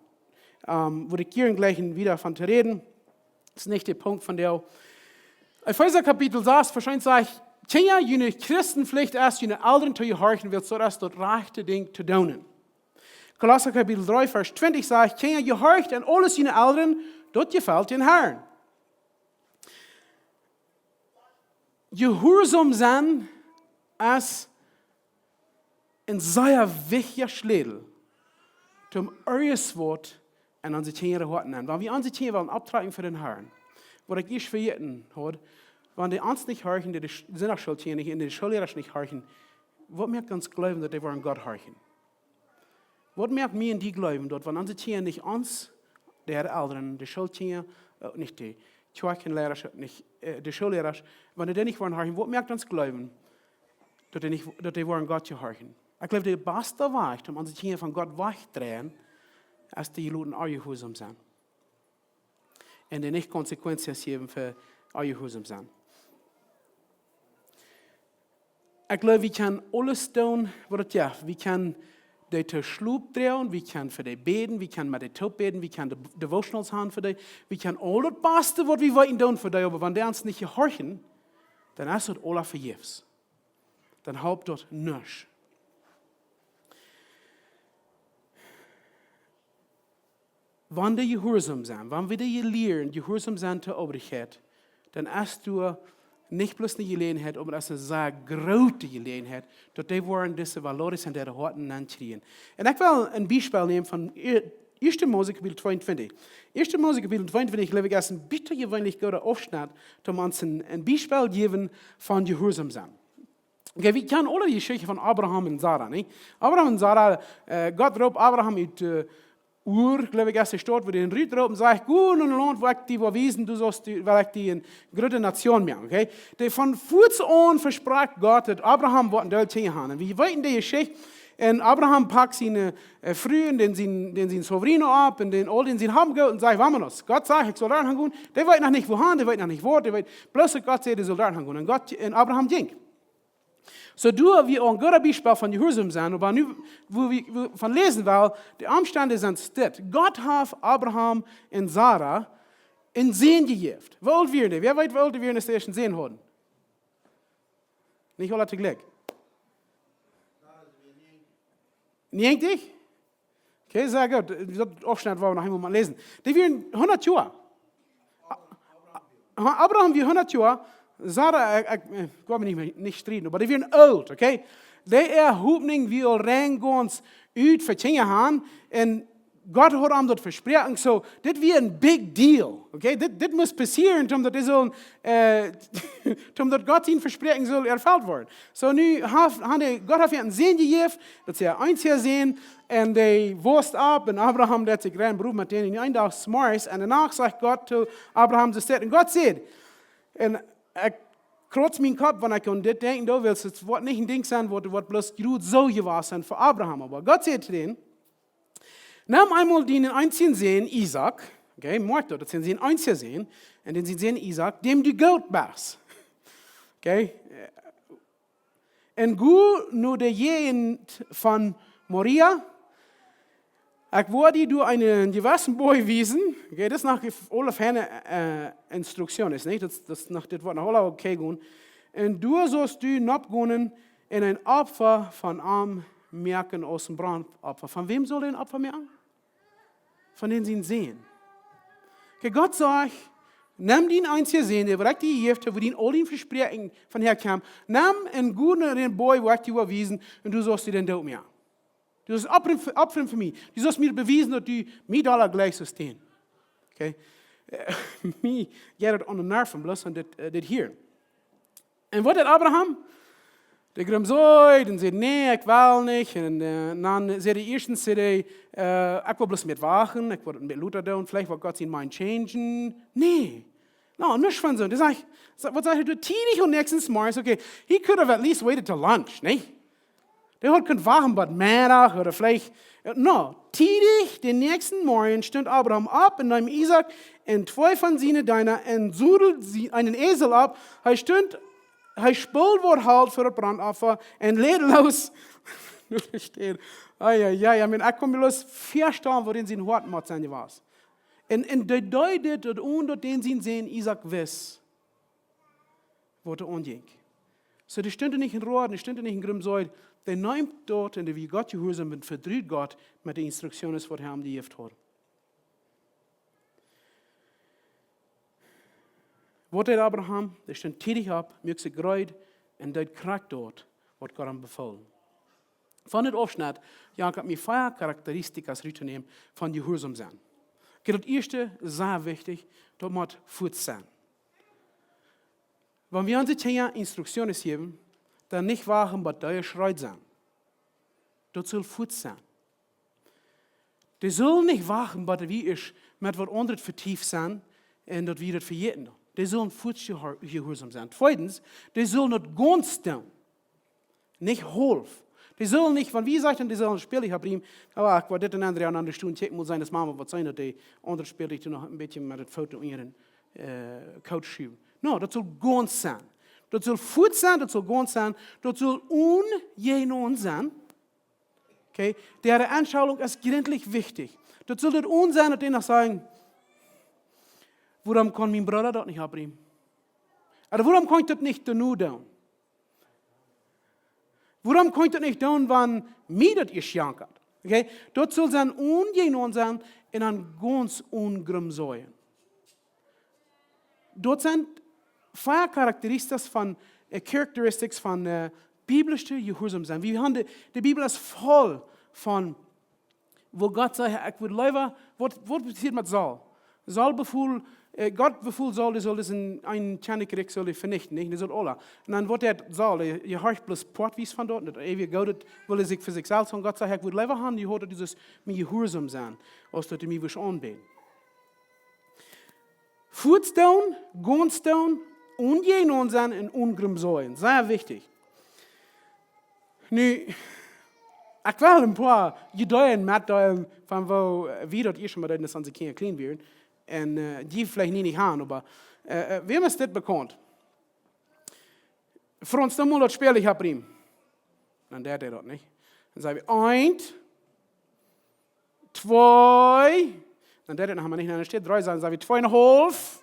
Ähm, woa ekj hia jlikj wieda von to räden, daut es nich de Punkt vondoag. Efeesa Kapitel sas, Varsch eent sajcht: Kjinja, june Christenpflicht es, june Elren to jehorchen, wiels daut es daut rajchte Dinkj to doonen. Kolossa Kapitel dree, Varsch twintich sajcht: Kjinja, jehorcht en aules june Elren, daut jefelt dän Herrn. Jehuarsom sennen es een sea wichtja Schlätel, om irjentwaut en onse Kjinja äare Hoaten aun. Wan wie onse Kjinja wellen opptrakjen fa dän Herrn, waut ekj ieescht vejäten haud, wan dee ons nich horchen, dee de Sch-, Sindachschoolkjinja nich, un de Schoollierasch nich horchen, waut moakt ons jleewen, daut dee woaren Gott horchen? Waut moakt mie un die jleewen, daut wan onse Kjinja nich ons, de Elren, de Schoolkjinja, äh, nich de Kjoakjenlierasch, nich, äh, de Schoollierasch, wan dee nich woaren horchen, waut moakt ons jleewen, daut dee nich, daut dee woaren Gott jehorchen? Ekj jleew, de baste Wajch, om onse Kjinja von Gott wajch to dreien, es dee to loten onjehuarsom sennen. Un dee nich Konsequenzen jäwen fa onjehuarsom sennen. Ekj jleew, wie kjennen aules doonen, waut et jeft. Wie kjennen dee to Schlop droagen, wie kjennen fa dee bäden, wie kjennen met dee toop bäden, wie kjennen de devotionals han fa dee, wie kjennen aul daut baste, waut wie weeten, doonen fa dee, oba wan dee ons nich jehorchen, dan es daut aula vejäfs. Dan halpt daut nuscht. Wan dee jehuarsom sent, wan wie dee lieren jehuarsom sennen to Obrichkjeit, dan es doa nich bloos eene Jeläajenheit, oba daut es eene sea groote Jeläajenheit, daut dee woaren dise valores en äare Hoaten aunkjrieen. Un ekj well een Biespel nämen von Ieeschte Mose Kapitel tweeuntwintich. Ieeschte Mose Kapitel tweeuntwintich, jleew ekj, es een bät jeweenlich gooda Aufschnett, om ons een, een Biespel jäwen von jehuarsom sennen. Okay, wie kjennen aule dee Jeschicht von Abraham un Sara, nich? Abraham un Sara, äh, Gott roopt Abraham ut, äh, Ur, jleew ekj, es de Staut, wua dee rut roopt un sajcht: Go no een Launt, wua ekj die woa wiesen, du sast die, woa ekj die eene groote Nation moaken, okay? Dee von fuaz aun vesprakjt Gott, daut Abraham woat een Deel Kjinja han. Un wie weeten dee Jeschicht, un Abraham pakt siene, äh, Fru un dän sien, dän sien sobrino opp un dän aul dän sien Haben Goot un sajcht: Vámonos. Gott sajcht, ekj saul doa han gonen. Dee weet noch nich, wuahan, dee weet noch nich, wua, dee weet bloos, daut Gott säd, dee saul doa han gonen. Un Gott, un Abraham jinkj. So, doa wie aul een goodet Biespel von jehuarsom sennen, oba nu, wua wie, wua wie von läsen wellen, de Omstend sent dit. Gott haft Abraham un Sara een Sän jejäft. Woo oolt wieren dee? Wäa weet, woo oolt dee wieren, aus dee ieescht een Sän hauden? Nich aule toojlikj. Näajentich? Okay, sea goot. Daut Aufschnett woa wie noch eemol läsen. Dee wieren hundat Joa. A-, A-, Abraham wia hundat Joa. Sara, ekj, ekj, äh, ekj well nich mea, nich strieden, oba dee wieren oolt, okay? Dee äa Hopninj wia aul rein gaunz ut fa Kjinja han. Un Gott haud am daut vesproaken. So, dit wia een big deal, okay? Dit, dit must passieren, om daut dee sullen, äh, om daut Gott sien Vespräakjen sull erfelt woaren. So, nu haft, han dee, Gott haft am een Sän jejäft, daut es de eensje Sän, un dee wosst opp, un Abraham deed sikj rein, berooft met dän, un een Dach zemorjes, un doano sajcht Gott to Abraham, soo steit, un Gott säd, un ekj krauz mienen Kopp, wan ekj aun dit denkjen doo, wiels et woat nich een Dinkj sennen, waut, waut bloos jrod soo jewast sennen fa Abraham. Oba Gott säd to dän: Nemm eemol dienen eensjen Sän Isaak, okay, moakt daut, daut es sien eensja Sän, un dän sien Sän Isaak, däm du goot best. Okay, un go no de Jäajent von Moria. Ekj woa die doa eenen jewessen Boajch wiesen. Okay, daut es noch aule feine, äh, Instruktionen, nich? Daut, daut es noch, dit woat noch aula okay gonen. Un doa saust du nopp gonen un een Opfa von am moaken aus een Brandopfa. Von wäm saul hee een Opfa moaken? Von dän sien Sän. Okay, Gott sajcht: Nemm dienen eensjen Sän, dee waut ekj die jejäft hab, wua dien aul dien Vespräakjen von häakjemt, nemm un go no dän Boajch, waut ekj die woa wiesen, un du saust die doa doot moaken. Du saust oppofren fa, oppofren fa mie. Du saust mie bewiesen, daut du mie dolla jleichst aus dän. Okay? Äh, mie jeit daut aun de Nerven, bloos aun dit, äh, dit hia. Un waut deed Abraham? Dee grumsaulde un säd: Nä, ekj well nich. Un, äh, dan säd hee ieeschtens, säd hee, äh, ekj well bloos een bät wachten, ekj well een bät lota doonen, veleicht woat Gott sien mind changen. Nä. No, nuscht von soo. Dee sajcht, sa-, waut sajcht hee, doa tiedich aum näakjsten Morjes, okay, he could have at least waited till lunch, nich? Dee haud kunt wachten bat Meddach ooda veleicht, no, tiedich dän näakjsten Morjen stunt Abraham opp un neem Isaak un twee von siene Deena un sodeld eenen Esel opp. Hee stunt, hee spold waut Holt fa daut Brandopfa un läd loos. Ai, ai, ai, I mean, ekj kaun mie bloos väastalen, waut en sien Hoat mott sennen jewast. Un, un dee deed dit, daut onen daut dän sien Sän Isaak wist, waut doa aunjinkj. Soo, dee stunt nich en Roa, dee stunt nich en Grumsoi, dee neem daut un dee wia Gott jehuarsom un vetrud Gott met de Instruktionen, waut hee am jejäft haud. Waut deed Abraham? Dee stunt tiedich opp, muak sikj reed un deed krakjt daut, waut Gott am befool. Von dit Aufschnett, jo, ekj hab mie vea Charakteristika rutjenämen von jehuarsom sennen. Ekj, daut ieeschte, sea wichtich, daut mott fuaz sennen. Wan wie onse Kjinja Instruktionen jäwen, dan nich wachten, bat dee reed sent. Daut saul fuaz sennen. Dee sullen nich wachten, bat wie ieescht met waut aundret vetieft sent un daut wie daut vejäten. Dee sullen fuaz jehuar-, jehuarsom sennen. Tweedens, dee sullen daut gaunz doonen. Nich haulf. Dee sullen nich, wan wie sajen, dee sullen spellich opp riemen, oba ekj woa dit un aundret aun de Stund, kjikj mol sennen, daut Mama waut sajen, daut dee aundre spellich doa noch een bät met de Foot unja dän, äh, Koot schuwen. No, daut saul gaunz sennen. Daut saul fuaz sennen, daut saul gaunz sennen, daut saul onjenuach sennen. Okay? Dee Enschauunk es jrintlich wichtich. Daut saul daut aun sennen, daut dee noch sajen: "Wuarom kaun mien Brooda daut nich opp riemen? Ooda wuarom kaun ekj daut nich doano doonen? Wuarom kaun ekj daut nich doonen, wan mie daut ieescht jankat?" Okay? Daut saul sennen onjenuach sennen un dan gaunz onen Grumsoi. Daut sent vea Charakteristika von, äh, characteristics von, äh, biblische Jehuarsom sennen. Wie haben de, de Bibel es voll von, wua Gott sajcht: "Ekj wudd leewa", waut, waut passieet met Saul? Saul befool, äh, Gott befool Saul, dee sull disen eenen Kjennichrikj sull hee venichten, nich? Dee sull aula. Un dan woat hee Saul, hee, hee horcht bloos poatwies von daut, un daut eewje Goot wull hee sikj fa sikj selfst, un Gott sajcht: "Ekj wudd leewa haben, jie hauden daut, daut mie jehuarsom sent, aus daut jie mie wudd aunbäden." Fuaz doonen, gaunz doonen, onjenuach sennen un onen Grumsoi. Sea wichtich. Nu, ekj well een poa Jedanken metdeelen von woo, äh, wie daut ieescht mol deeden, aus onse Kjinja kjlien wieren. Un, äh, dee veleicht nie nich haben, oba, äh, äh, wäm es dit bekaunt? Fa ons dan mol daut Spälje opp riemen. Dan deed hee daut nich. Dan saj wie eent, twee, dan deed hee noch mau nich, dan steit dree, dan saj wie twee un een haulf.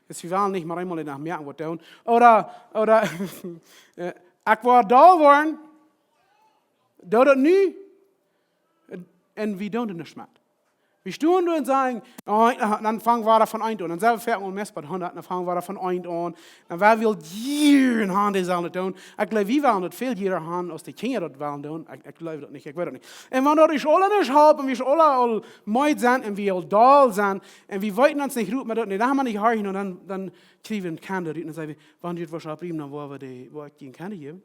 Daut wie wellen nich mau eemol en de Nacht moaken waut doonen. Ooda, ooda, äh, ekj woa doll woaren. Doo daut nu. Un, un wie doonen nuscht met. Wie stonen doa un sajen: "Oh, dan fangen wie von eent aun." Dan sent wie veleicht aul meist bie hundat, dan fangen wie von eent aun. Dan woa wie aul Joaren haben, dee sellen daut doonen. Ekj jleew, wie wellen daut väl Joaren haben, aus de Kjinja daut wellen doonen. Ekj, ekj jleew daut nich, ekj weet daut nich. Un wan daut ons aula nich halpt, un wie aula aul meed sent, un wie aul doll sent, un wie weeten ons nich rut met daut, nä, dan haben wie nich hia, un dan, dan kjrie wie een Kjanda rut, un dan saj wie: "Wan du daut wurscht opp riemen, dan woa wie dee, woa ekj die een Kjanda jäwen."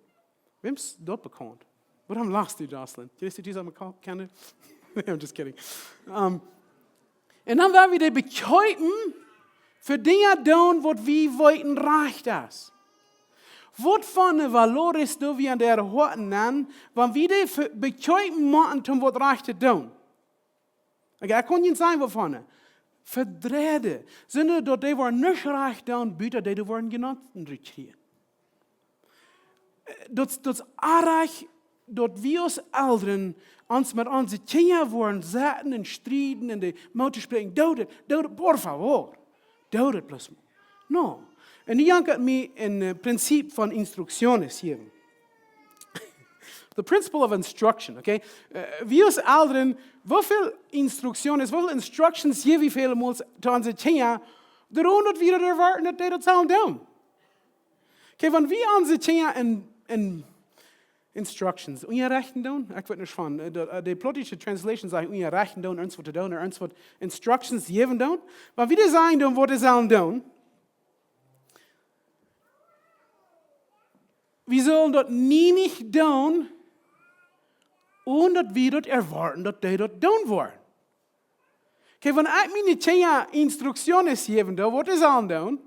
Wäm es daut bekaunt? Wuarom lachst du, Jocelyn? Kjrichst du dise bekaunt, Kjanda? I'm just kidding. Um, un dan woa wie dee bekjeepen fa Dinja doonen, waut wie weeten rajcht es. Waut fa een Valores doo wie aun äare Hoaten aun, wan wie dee ve-, bekjeepen motten, om waut rajcht to doonen? Okay, ekj kaun junt sajen, wuavon. Vedreide. Sent daut dee woaren nuscht rajcht doonen, buta dee, dee woaren Jnoden rut kjrieen. Daut, daut es oajch, daut wie aus Elren ons met onse Kjinja woaren setten un strieden un dee Moot toospräakjen: "Doo dit, doo dit, por favor. Doo dit bloos mol." No. Un nu jankat mie een, äh, Prinzip von Instruktionen hia. The principle of instruction, okay? Äh, wie aus Elren, woo väl Instruktionen, woo väl Instructions jäw wie väl mol to onse Kjinja, doaromm daut wie daut erwoaten, daut dee daut sellen doonen. Okay, wan wie onse Kjinja en, en Instructions, unjarechten doonen, ekj weet nich von, äh, de, äh, de plautdietsche Translation sajcht unjarechten doonen, irjent waut to doonen, irjent waut Instructions jäwen doonen. Wan wie dee sajen doonen, waut dee sellen doonen, wie sellen daut nie nich doonen, onen daut wie daut erwoaten, daut dee daut doonen woaren. Okay, wan ekj miene Kjinja Instruktionen jäwen doo, waut dee sellen doonen,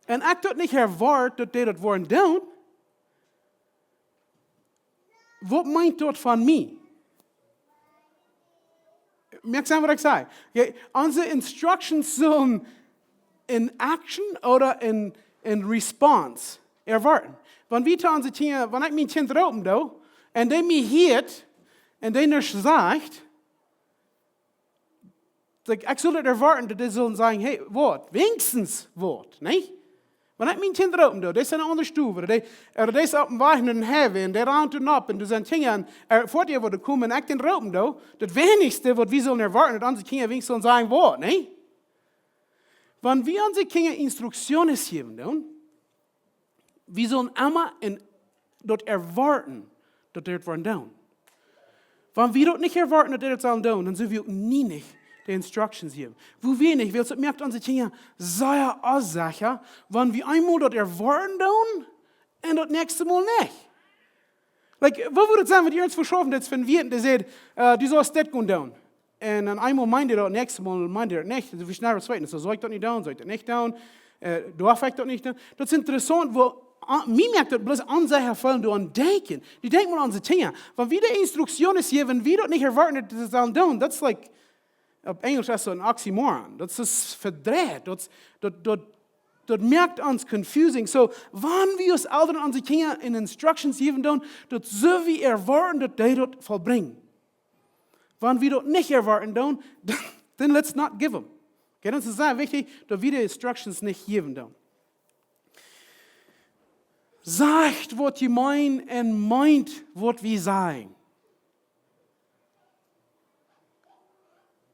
un ekj daut nich erwoat, daut dee daut woaren doonen, Waut meent daut von mie? Moakt sense waut ekj saj? Okay, onse instructions sellen en action ooda en, en response erwoaten. Wan wie to onse Kjinja, wan ekj mien Kjint roopen doo, un dee mie hieet, un dee nuscht sajcht, like, ekj sull daut erwoaten, daut dee sellen sajen, hey, waut, weens waut, nä? Wan ekj mien Kjint roopen doo, dee es en eene aundre Stow, ooda dee, ooda dee es opp dän Wajch no dän Highway, un dee rant doa opp, un doa sent Kjinja, un, äh, foadich woat komen, un ekj dän roopen doo, daut weinichste waut wie sellen erwoaten, daut onse Kjinja weens sellen sajen, waut, nä? Wan wie onse Kjinja instructions jäwen doonen, wie sellen emma en daut erwoaten, daut dee daut woaren doonen. Wan wie daut nich erwoaten, daut dee daut sellen doonen, dan sent wie uk nie nich de instructions jäwen. Woo wie nich, wiels daut moakt onse Kjinja sea onsecha, wan wie eemol daut erwoaten doonen un daut näakjste Mol nich. Like, woo wudd daut sennen, wan du irjentwua schaufen deetst, wan wäa, dee sajcht, äh, du saust dit gonen doonen. Un dan eemol meent dee daut, näakjste Mol meent dee daut nich. Du veschnauwst, weetst, soo saul ekj daut nich doonen, saul ekj daut nich doonen. Äh, doaf ekj daut nich doonen. Daut es interessaunt, woo, a-, mie moakt daut bloos onsecha feelen, doaraun denkjen. Du denkjst mol aun de Dinja. Wan wie de Instructions jäwen, wan wie daut nich erwoaten, daut see sellen doonen, daut es like, opp Enjelsch es daut een oxymoron. Daut es vedreit. Daut, daut, daut, daut moakt ons confusing. So, wan wie ons Elren, onse Kjinja en Instructions jäwen doonen, daut sell wie erwoaten, daut dee daut vollbrinjen. Wan wie daut nich erwoaten doonen, dan, then let's not give 'em. Okay, dan es et sea wichtich, daut wie de Instructions nich jäwen doonen. Sajcht, waut jie meenen, un meent, waut jie sajen.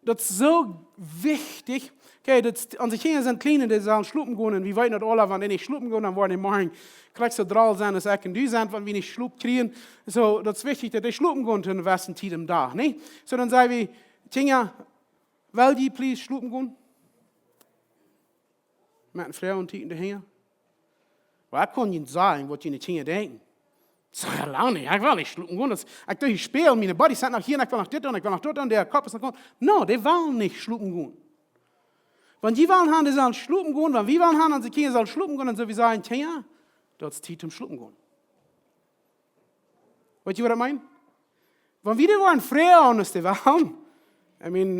Daut es soo wichtich. Okay, daut, onse Kjinja sent kjlien un dee sellen schlopen gonen. Un wie weeten daut aula, wan dee nich schlopen gonen, dan woaren dee morjen krakjt soo droll sennen aus ekj un du sent, wan wie nich Schlop kjrieen. So, daut es wichtich, daut dee schlopen gonen to eene jewesse Tiet aum Dach, nä? So, dan saj wie, Kjinja, well jie please schlopen gonen? Met eene Froag un Tiet en de Henj. Oba ekj kaun junt sajen, waut june Kjinja denkjen. Soo, jo, lang nich, ekj well nich schlopen gonen. Daut, ekj doo hia spälen, miene Buddies sent noch hia un ekj well noch dit doonen, ekj well noch daut doonen, de Kopp es noch gonen. No, dee wellen nich schlopen gonen. Wan jie wellen haben, dee sellen schlopen gonen, wan wie wellen haben, onse Kjinja sellen schlopen gonen, dan sell wie sajen, Kjinja, daut es Tiet om schlopen gonen. Weetst, waut ekj meen? Wan wie dee woaren froagen, aus dee wellen, I mean,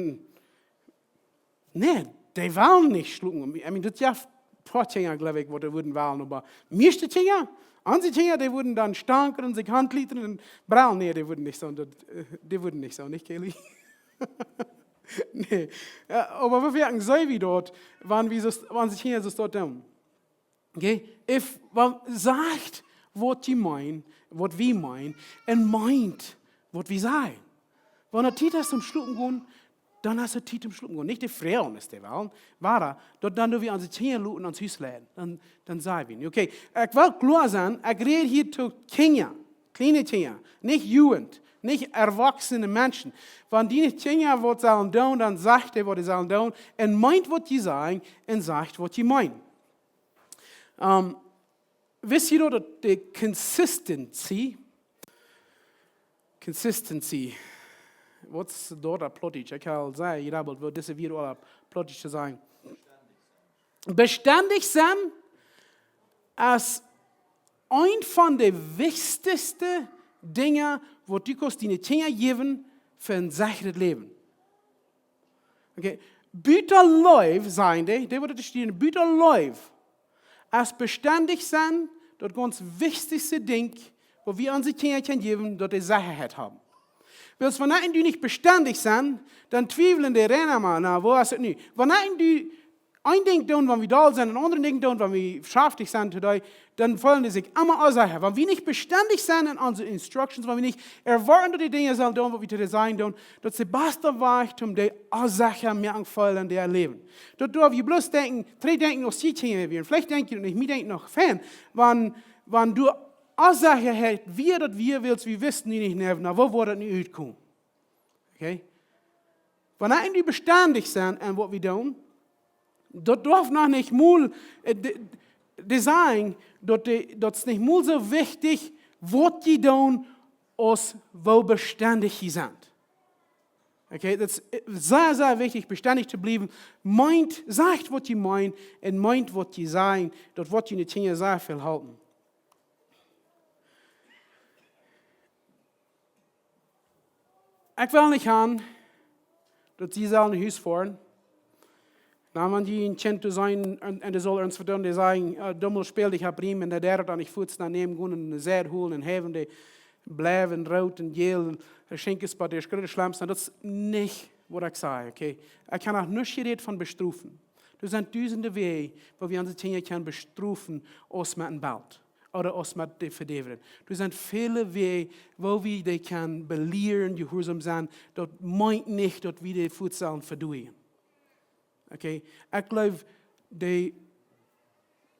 nä, dee wellen nich schlopen. I mean, daut jeft een poa Kjinja, jleew ekj, waut dee wudden wellen, oba mieeschte Kjinja, onse Kjinja, dee wudden dan stankren, sikj hantieren un brellen. Nä, dee wudden nich soo, daut, äh, dee wudden nich soo, nich, Kelly? Nä. Jo, oba wie woaren seenen, woo daut, wan wie soo, wan onse Kjinja soo daut doonen. Okay? If, wan, sajcht, waut jie meenen, waut wie meenen, un meent, waut wie sajen. Wan et Tiet es om schlopen gonen, dan es et Tiet om schlopen gonen. Nich de Froag es de Wahl. Wada, daut dan doo wie onse Kjinja loten ons Hus leiden. Dan, dan saj wie, okay, ekj well kloa sennen, ekj räd hia to Kjinja, kjliene Kjinja, nich Jugend, nich erwoksene Menschen. Wan dee nich Kjinja waut sellen doonen, dan sajcht dee, waut dee sellen doonen, un meent, waut jie sajen, un sajcht, waut jie meenen. Ähm, weetst du daut de Consistency, Consistency, waut es daut opp Plautdietsch? Ekj hab aul sea jedabbelt, waut dise Wieed aul opp Plautdietsch to sajen. Bestendich sennen es eent von de wichtichste Dinja, waut du kaust diene Kjinja jäwen fa een sechret Läwen. Okay. Buta Leew, sajen dee, dee waut doa steit, buta Leew es bestendich sennen daut gaunz wichtichste Dinkj, waut wie onse Kjinja kjennen jäwen, daut dee Sechaheit haben. Wiels wan ekj un du nich bestendich sent, dan twiewlen dee Räajna mau, na, woo es et nu? Wan ekj un du een Dinkj doonen, wan wie doll sent, un aundre Dinkj doonen, wan wie schaftich sent, to dee, dan feelen dee sikj emma onsecha. Wan wie nich bestendich sent en onse Instructions, wan wie nich erwoaten, daut dee Dinja sellen doonen, waut wie to dee sajen doonen, daut es de baste Wajch, om dee onsecha moaken feelen en äa Läwen. Daut doa wie bloos denkjen, trigj denkjen, aus jie Kjinja wieren. Veleicht denkj jie daut nich, mie denkjt noch fein, wan, wan du Onsechaheit wia, daut wia, wiels wie wisten nu nich, na, na, woo woat et nu utkomen? Okay? Wan ekj un du bestendich sent en waut wie doonen, daut darf noch nich mol, äh, de, de sajen, daut de, daut es nich mol soo wichtich, waut jie doonen, aus woo bestendich jie sent. Okay, daut es, äh, sea, sea wichtich, bestendich to bliewen. Meent, sajcht, waut jie meenen, un meent, waut jie sajen. Daut woat june Kjinja sea väl halpen. Ekj well nich han daut see sellen no Hus foaren. Na, wan jie een Kjint to sennen un, un dee saul ons vedonen, dee sajen, äh, dommel spälden, ekj hab Riem, un dee deit daut dan nich fuats, dan nämen, gonen un ne Seid holen un haben dee bliewen root un jäl un Schenkjes bie de Schritte schlampen. Daut es nich waut ekj saj, okay? Ekj hab noch nich jerät von bestrofen. Doa sent dusende Wäaj, woo wie onse Kjinja kjennen bestrofen, aus met een Belt ooda aus met dee vedäwen. Doa sent väle Wäaj, woo wie dee kjennen belieren, jehuarsom sennen. Daut meent nich, daut wie dee fuats sellen vedonen. Okay? Ekj jleew, dee,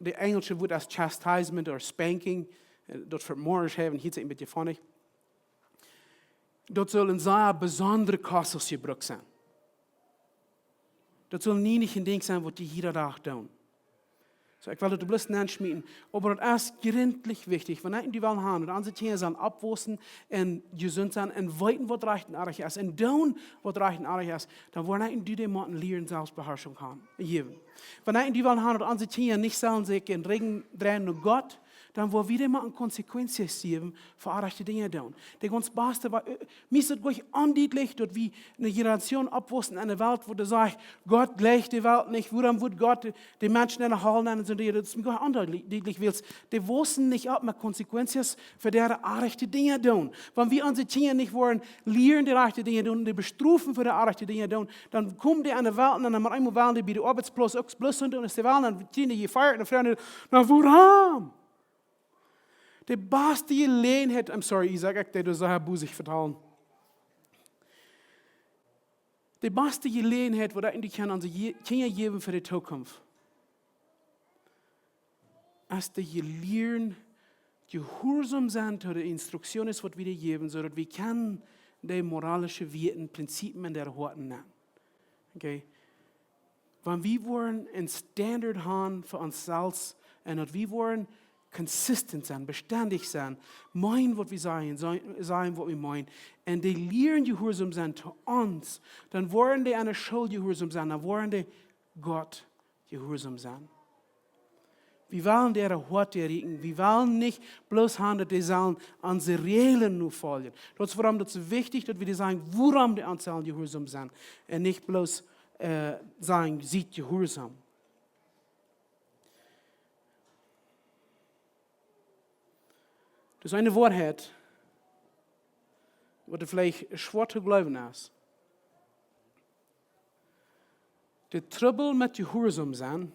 dee enjelsche Wuat es chastisement or spanking, äh, daut fa Moorsch haben, hia es een bät funny. Daut saul een sea besondra Kasus jebrukt sennen. Daut saul nie nich een Dinkj sennen, waut jie jieda Dach doonen. Soo, ekj well daut bloos nenschmieten, oba daut es jrintlich wichtich. Wan ekj un du wellen han, daut onse Kjinja sellen oppwaussen un jesunt sennen un weeten, waut rajcht un oajch es, un doonen, waut rajcht un oajch es, dan woaren ekj un du dee motten lieren Selfstbeharschunk han, jäwen. Wan ekj un du wellen han, daut onse Kjinja nich sellen sikj em Rigjen dreien no Gott, dan woa wie dee motten Konsequenzen jäwen fa oajchte Dinja doonen. Dee gaunz baste, wa-, äh, mie es daut goanich ondietlich, daut wie eene Generation oppwaussen enne Welt, wua dee sajcht, Gott jleicht de Welt nich, wuarom wudd Gott de, de Menschen enne Hal nämen un soo, daut es mie goanich ondietlich, wiels dee waussen nich opp met Konsequenzen fa äare oajchte Dinja doonen. Wan wie onse Kjinja nich woaren lieren de rajchte Dinja doonen, dee bestrofen fa de oajchte Dinja doonen, dan komen dee enne Welt un dan met eemol wellen dee bie de Oabeitsplauz uk bloos doonen, aus dee wellen, dan kjrieen dee jefeiat un dan froagen dee, na, wuarom? De baste Jeläajenheit, I'm sorry, Isaac, ekj deed daut soo busy vetalen. De baste Jeläajenheit, waut ekj un du kjennen onse Je-, Kjinja jäwen fa de Tookunft, es dee lieren jehuarsom sennen to de Instruktionen, waut wie dee jäwen, soo daut wie kjennen dee moralische Wieet, Prinzipien en äare Hoaten nämen. Okay? Wan wie woaren een Standard han fa ons selfst un daut wie woaren consistent sennen, bestendich sennen, meenen, waut wie sajen, sa-, sajen, waut wie meenen, un dee lieren jehuarsom sennen to ons, dan woaren dee aun de School jehuarsom sennen, dan woaren dee Gott jehuarsom sennen. Wie wellen äa Hoat erreichen. Wie wellen nich bloos han, daut dee sellen onse Räajlen nofoljen. Daut es wuarom daut soo wichtich, daut wie dee sajen, wuarom dee ons sellen jehuarsom sennen. Un nich bloos, äh, sajen, siet jehuarsom. Daut es eene Woarheit, waut veleicht schwoa to jleewen es. De Trubbel met jehuarsom sennen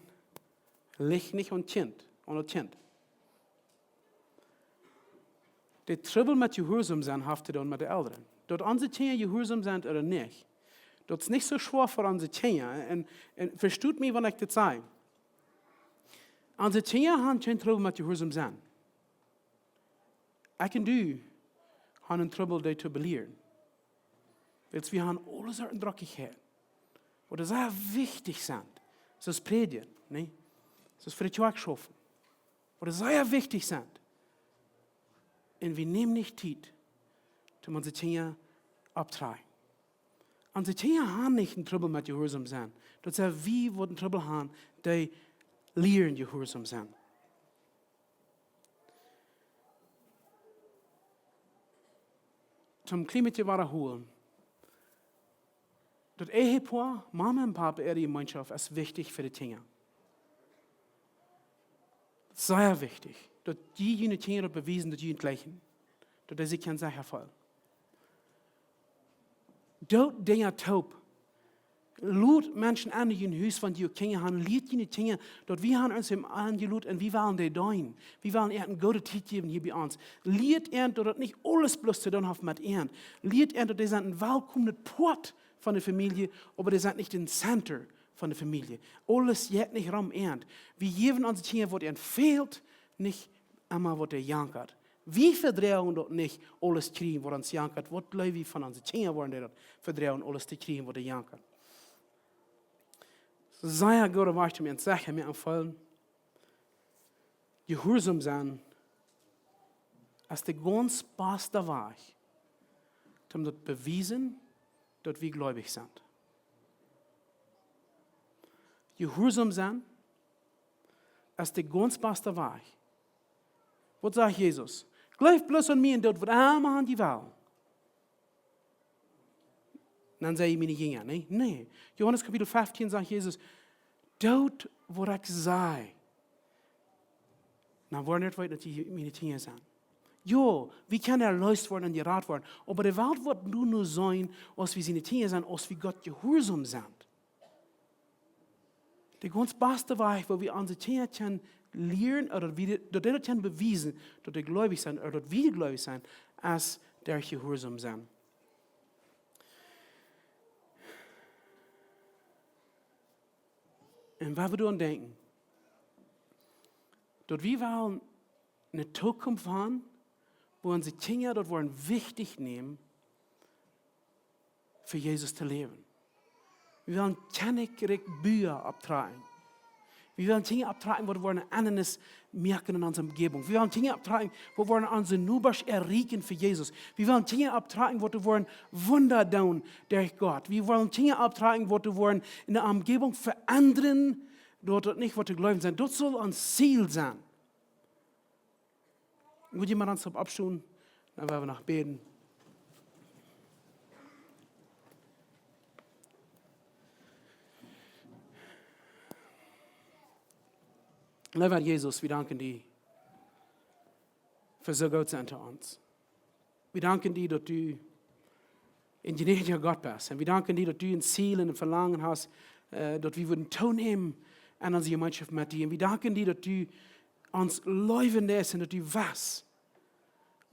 licht nich aun Kjint, aun daut Kjint. De Trubbel met jehuarsom sennen haft to doonen met de Elren. Daut onse Kjinja jehuarsom sent ooda nich, daut es nich soo schwoa fa onse Kjinja. Un, un vestoot mie, wan ekj dit saj. Onse Kjinja han kjeen Trubbel met jehuarsom sennen. Ekj un du han een Trubbel, dee to belieren. Wiels wie han aule Sorten Drockichkjeiten, waut sea wichtich sent. Soo aus prädjen, nä? Soo aus fa de Kjoakj schaufen. Waut sea wichtich sent. Un wie nämen nich Tiet, om onse Kjinja opptodroagen. Onse Kjinja han nich een Trubbel met jehuarsom sennen. Daut sent wie, waut een Trubbel han, dee lieren jehuarsom sennen. Toom kjlien bät wadahoolen. Daut Ehepoa, Mama un Papa, äare Jemeenschoft es wichtich fa de Kjinja. Sea wichtich. Daut jie june Kjinja daut bewiesen, daut jie an jleichen. Daut dee sikj kjennen secha feelen. Doot Dinja toop. Lot Menschen aun en jun Hus, wan jie Kjinja han, lieet june Kjinja, daut wie han ons aunjelot un wie wellen dee deenen. Wie wellen an eene goode Tiet jäwen hia bie ons. Lieet an, daut daut nich aules bloos to doonen haft met an. Lieet an, daut dee sent een welkomet Poat von de Famielje, oba dee sent nich de Center von de Famielje. Aules jeit nich rom an. Wie jäwen onse Kjinja, waut an fält, nich emma, waut an jankat. Wie vedroagen daut nich, aules kjrieen, waut ons jankat. Waut jleew wie von onse Kjinja, woaren dee daut vedroagen, aules to kjrieen, waut an jankat? Sea goode Wajch, om an secha mea aunfeelen. Jehuarsom sennen es de gaunz baste Wajch, om daut bewiesen, daut wie gleubich sent. Jehuarsom sennen es de gaunz baste Wajch. Waut sajcht Jesus? Jleeft bloos aun mie un doot waut emma jie wellen. Dan sent jie miene Jinja, nä? Nä. Johanes Kapitel feftieen sajcht Jesus: "Doot waut ekj saj. Dan woaren jie weeten, daut jie miene Jinja sent." Jo, wie kjennen erleest woaren un jerat woaren. Oba de Welt woat nu, nu seenen, aus wie siene Jinja sent, aus wie Gott jehuarsom sent. De gaunz baste Wajch, woo wie onse Jinja kjennen lieren, ooda daut wie, daut dee daut kjennen bewiesen, daut dee gleubich sent, ooda daut wie gleubich sent, es derch jehuarsom sennen. Un wan wie doaraun denkjen, daut wie wellen eene Zukunft haben, woo onse Jinja daut woaren wichtich nämen, fa Jesus to läwen. Wie wellen kjennen Kjennich Bua opptrakjen. Wie wellen Jinja opptrakjen, waut woaren Endanis moaken en onse Omjäwunk. Wie wellen Jinja opptrakjen, waut woaren onse Nobasch erreichen fa Jesus. Wie wellen Jinja opptrakjen, waut woaren Wunda doonen derch Gott. Wie wellen Jinja opptrakjen, waut woaren enne Omjäwunk veendren, daut daut nich woat to gleewen sennen. Daut saul ons Ziel sennen. Woa wie mau ons opp-, oppstonen, dan woa wie noch bäden. Leewa Jesus, wie danken die fa soo goot sennen to ons. Wie danken die, daut du een jnädja Gott best. Un wie danken die, daut du een Ziel un een Velangen hast, äh, daut wie wudden toonämen aun onse Jemeenschoft met die. Un wie danken die, daut du ons leewen deist un daut du west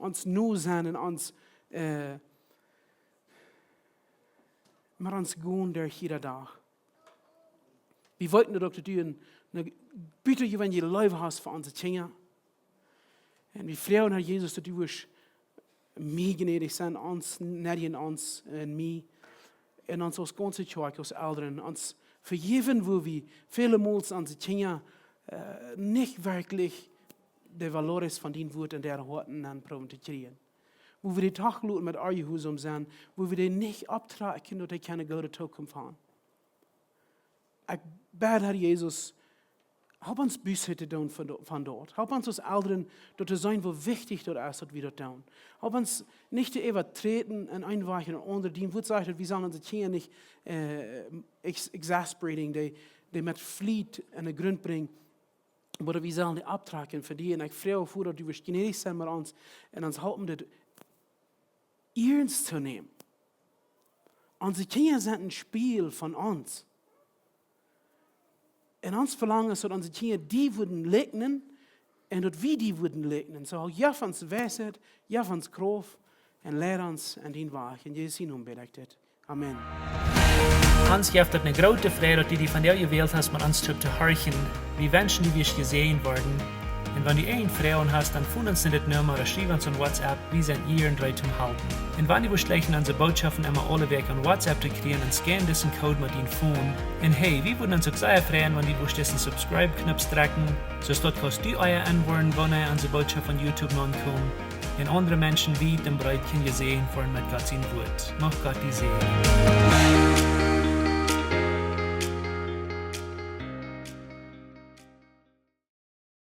ons no sennen un ons, äh, met ons gonen derch jieda Dach. Wie weeten daut uk, daut du een, eene butajeweenelje Leew hast fa onse Jinja. Un wie froagen, Herr Jesus, daut du wurscht mie jnädich sennen, ons, nich aun ons un mie, un ons aus gaunze Kjoakj, aus Elren, ons vejäwen, wua wie väle Mol onse Jinja, äh, nich werkjlich de valores von dien Wuat en äare Hoaten aun proowen to kjrieen. Wua wie dee doch loten met onjehuarsom sennen, wua wie dee nich opptrakjen, daut dee kjeene goode Zukunft haben. Ekj bäd, Herr Jesus, help ons Buße to doonen von do-, von daut. Help ons aus Elren daut to seenen, woo wichtich daut es, daut wie daut doonen. Help ons nich to äwaträden un eenen Wajch en eenen aundren. Dien Wuat sajcht, daut wie sellen onse Jinja nich, äh, ex-, exasperating, dee, dee met Fliet aun de Grunt brinjen, oba daut wie sellen dee opptrakjen fa die. Un ekj froag, Voda, daut du wurscht jnädich sennen met ons un ons halpen, dit iernst to nämen. Onse Jinja sent een Spieejel von ons. Un ons Velangen es, daut onse Jinja die wudden likjnen un daut wie die wudden likjnen. Soo, jeff ons Weisheit, jeff ons Krauft un leid ons aun dien Wajch. En Jesus sien Nomen bäd ekj dit. Amen. Ons jeft daut eene groote Freid, daut du die vondoag jewält hast, met ons toop to horchen. Wie wenschen, du wurscht jesäajent woaren. Un wan du eene Froag hast, dan foon ons no dit Numma ooda schriew ons aun WhatsApp. Wie sent hia un reed to halpen. Un wan du wurscht jleichen, onse Botschaften emma aule Wäakj aun WhatsApp to kjrieen, dan scan disen Code met dien Phone. Un hey, wie wudden ons uk sea freien, wan du wurscht disen Subscribe-Knoop drekjen, soo daut kaust du ea enwoaren, wanea onse Botschaften opp YouTube nopp komen. Un aundre Menschen wiet un breet kjennen jesäajent woaren met Gott sien Wuat. Mucht Gott die säajnen.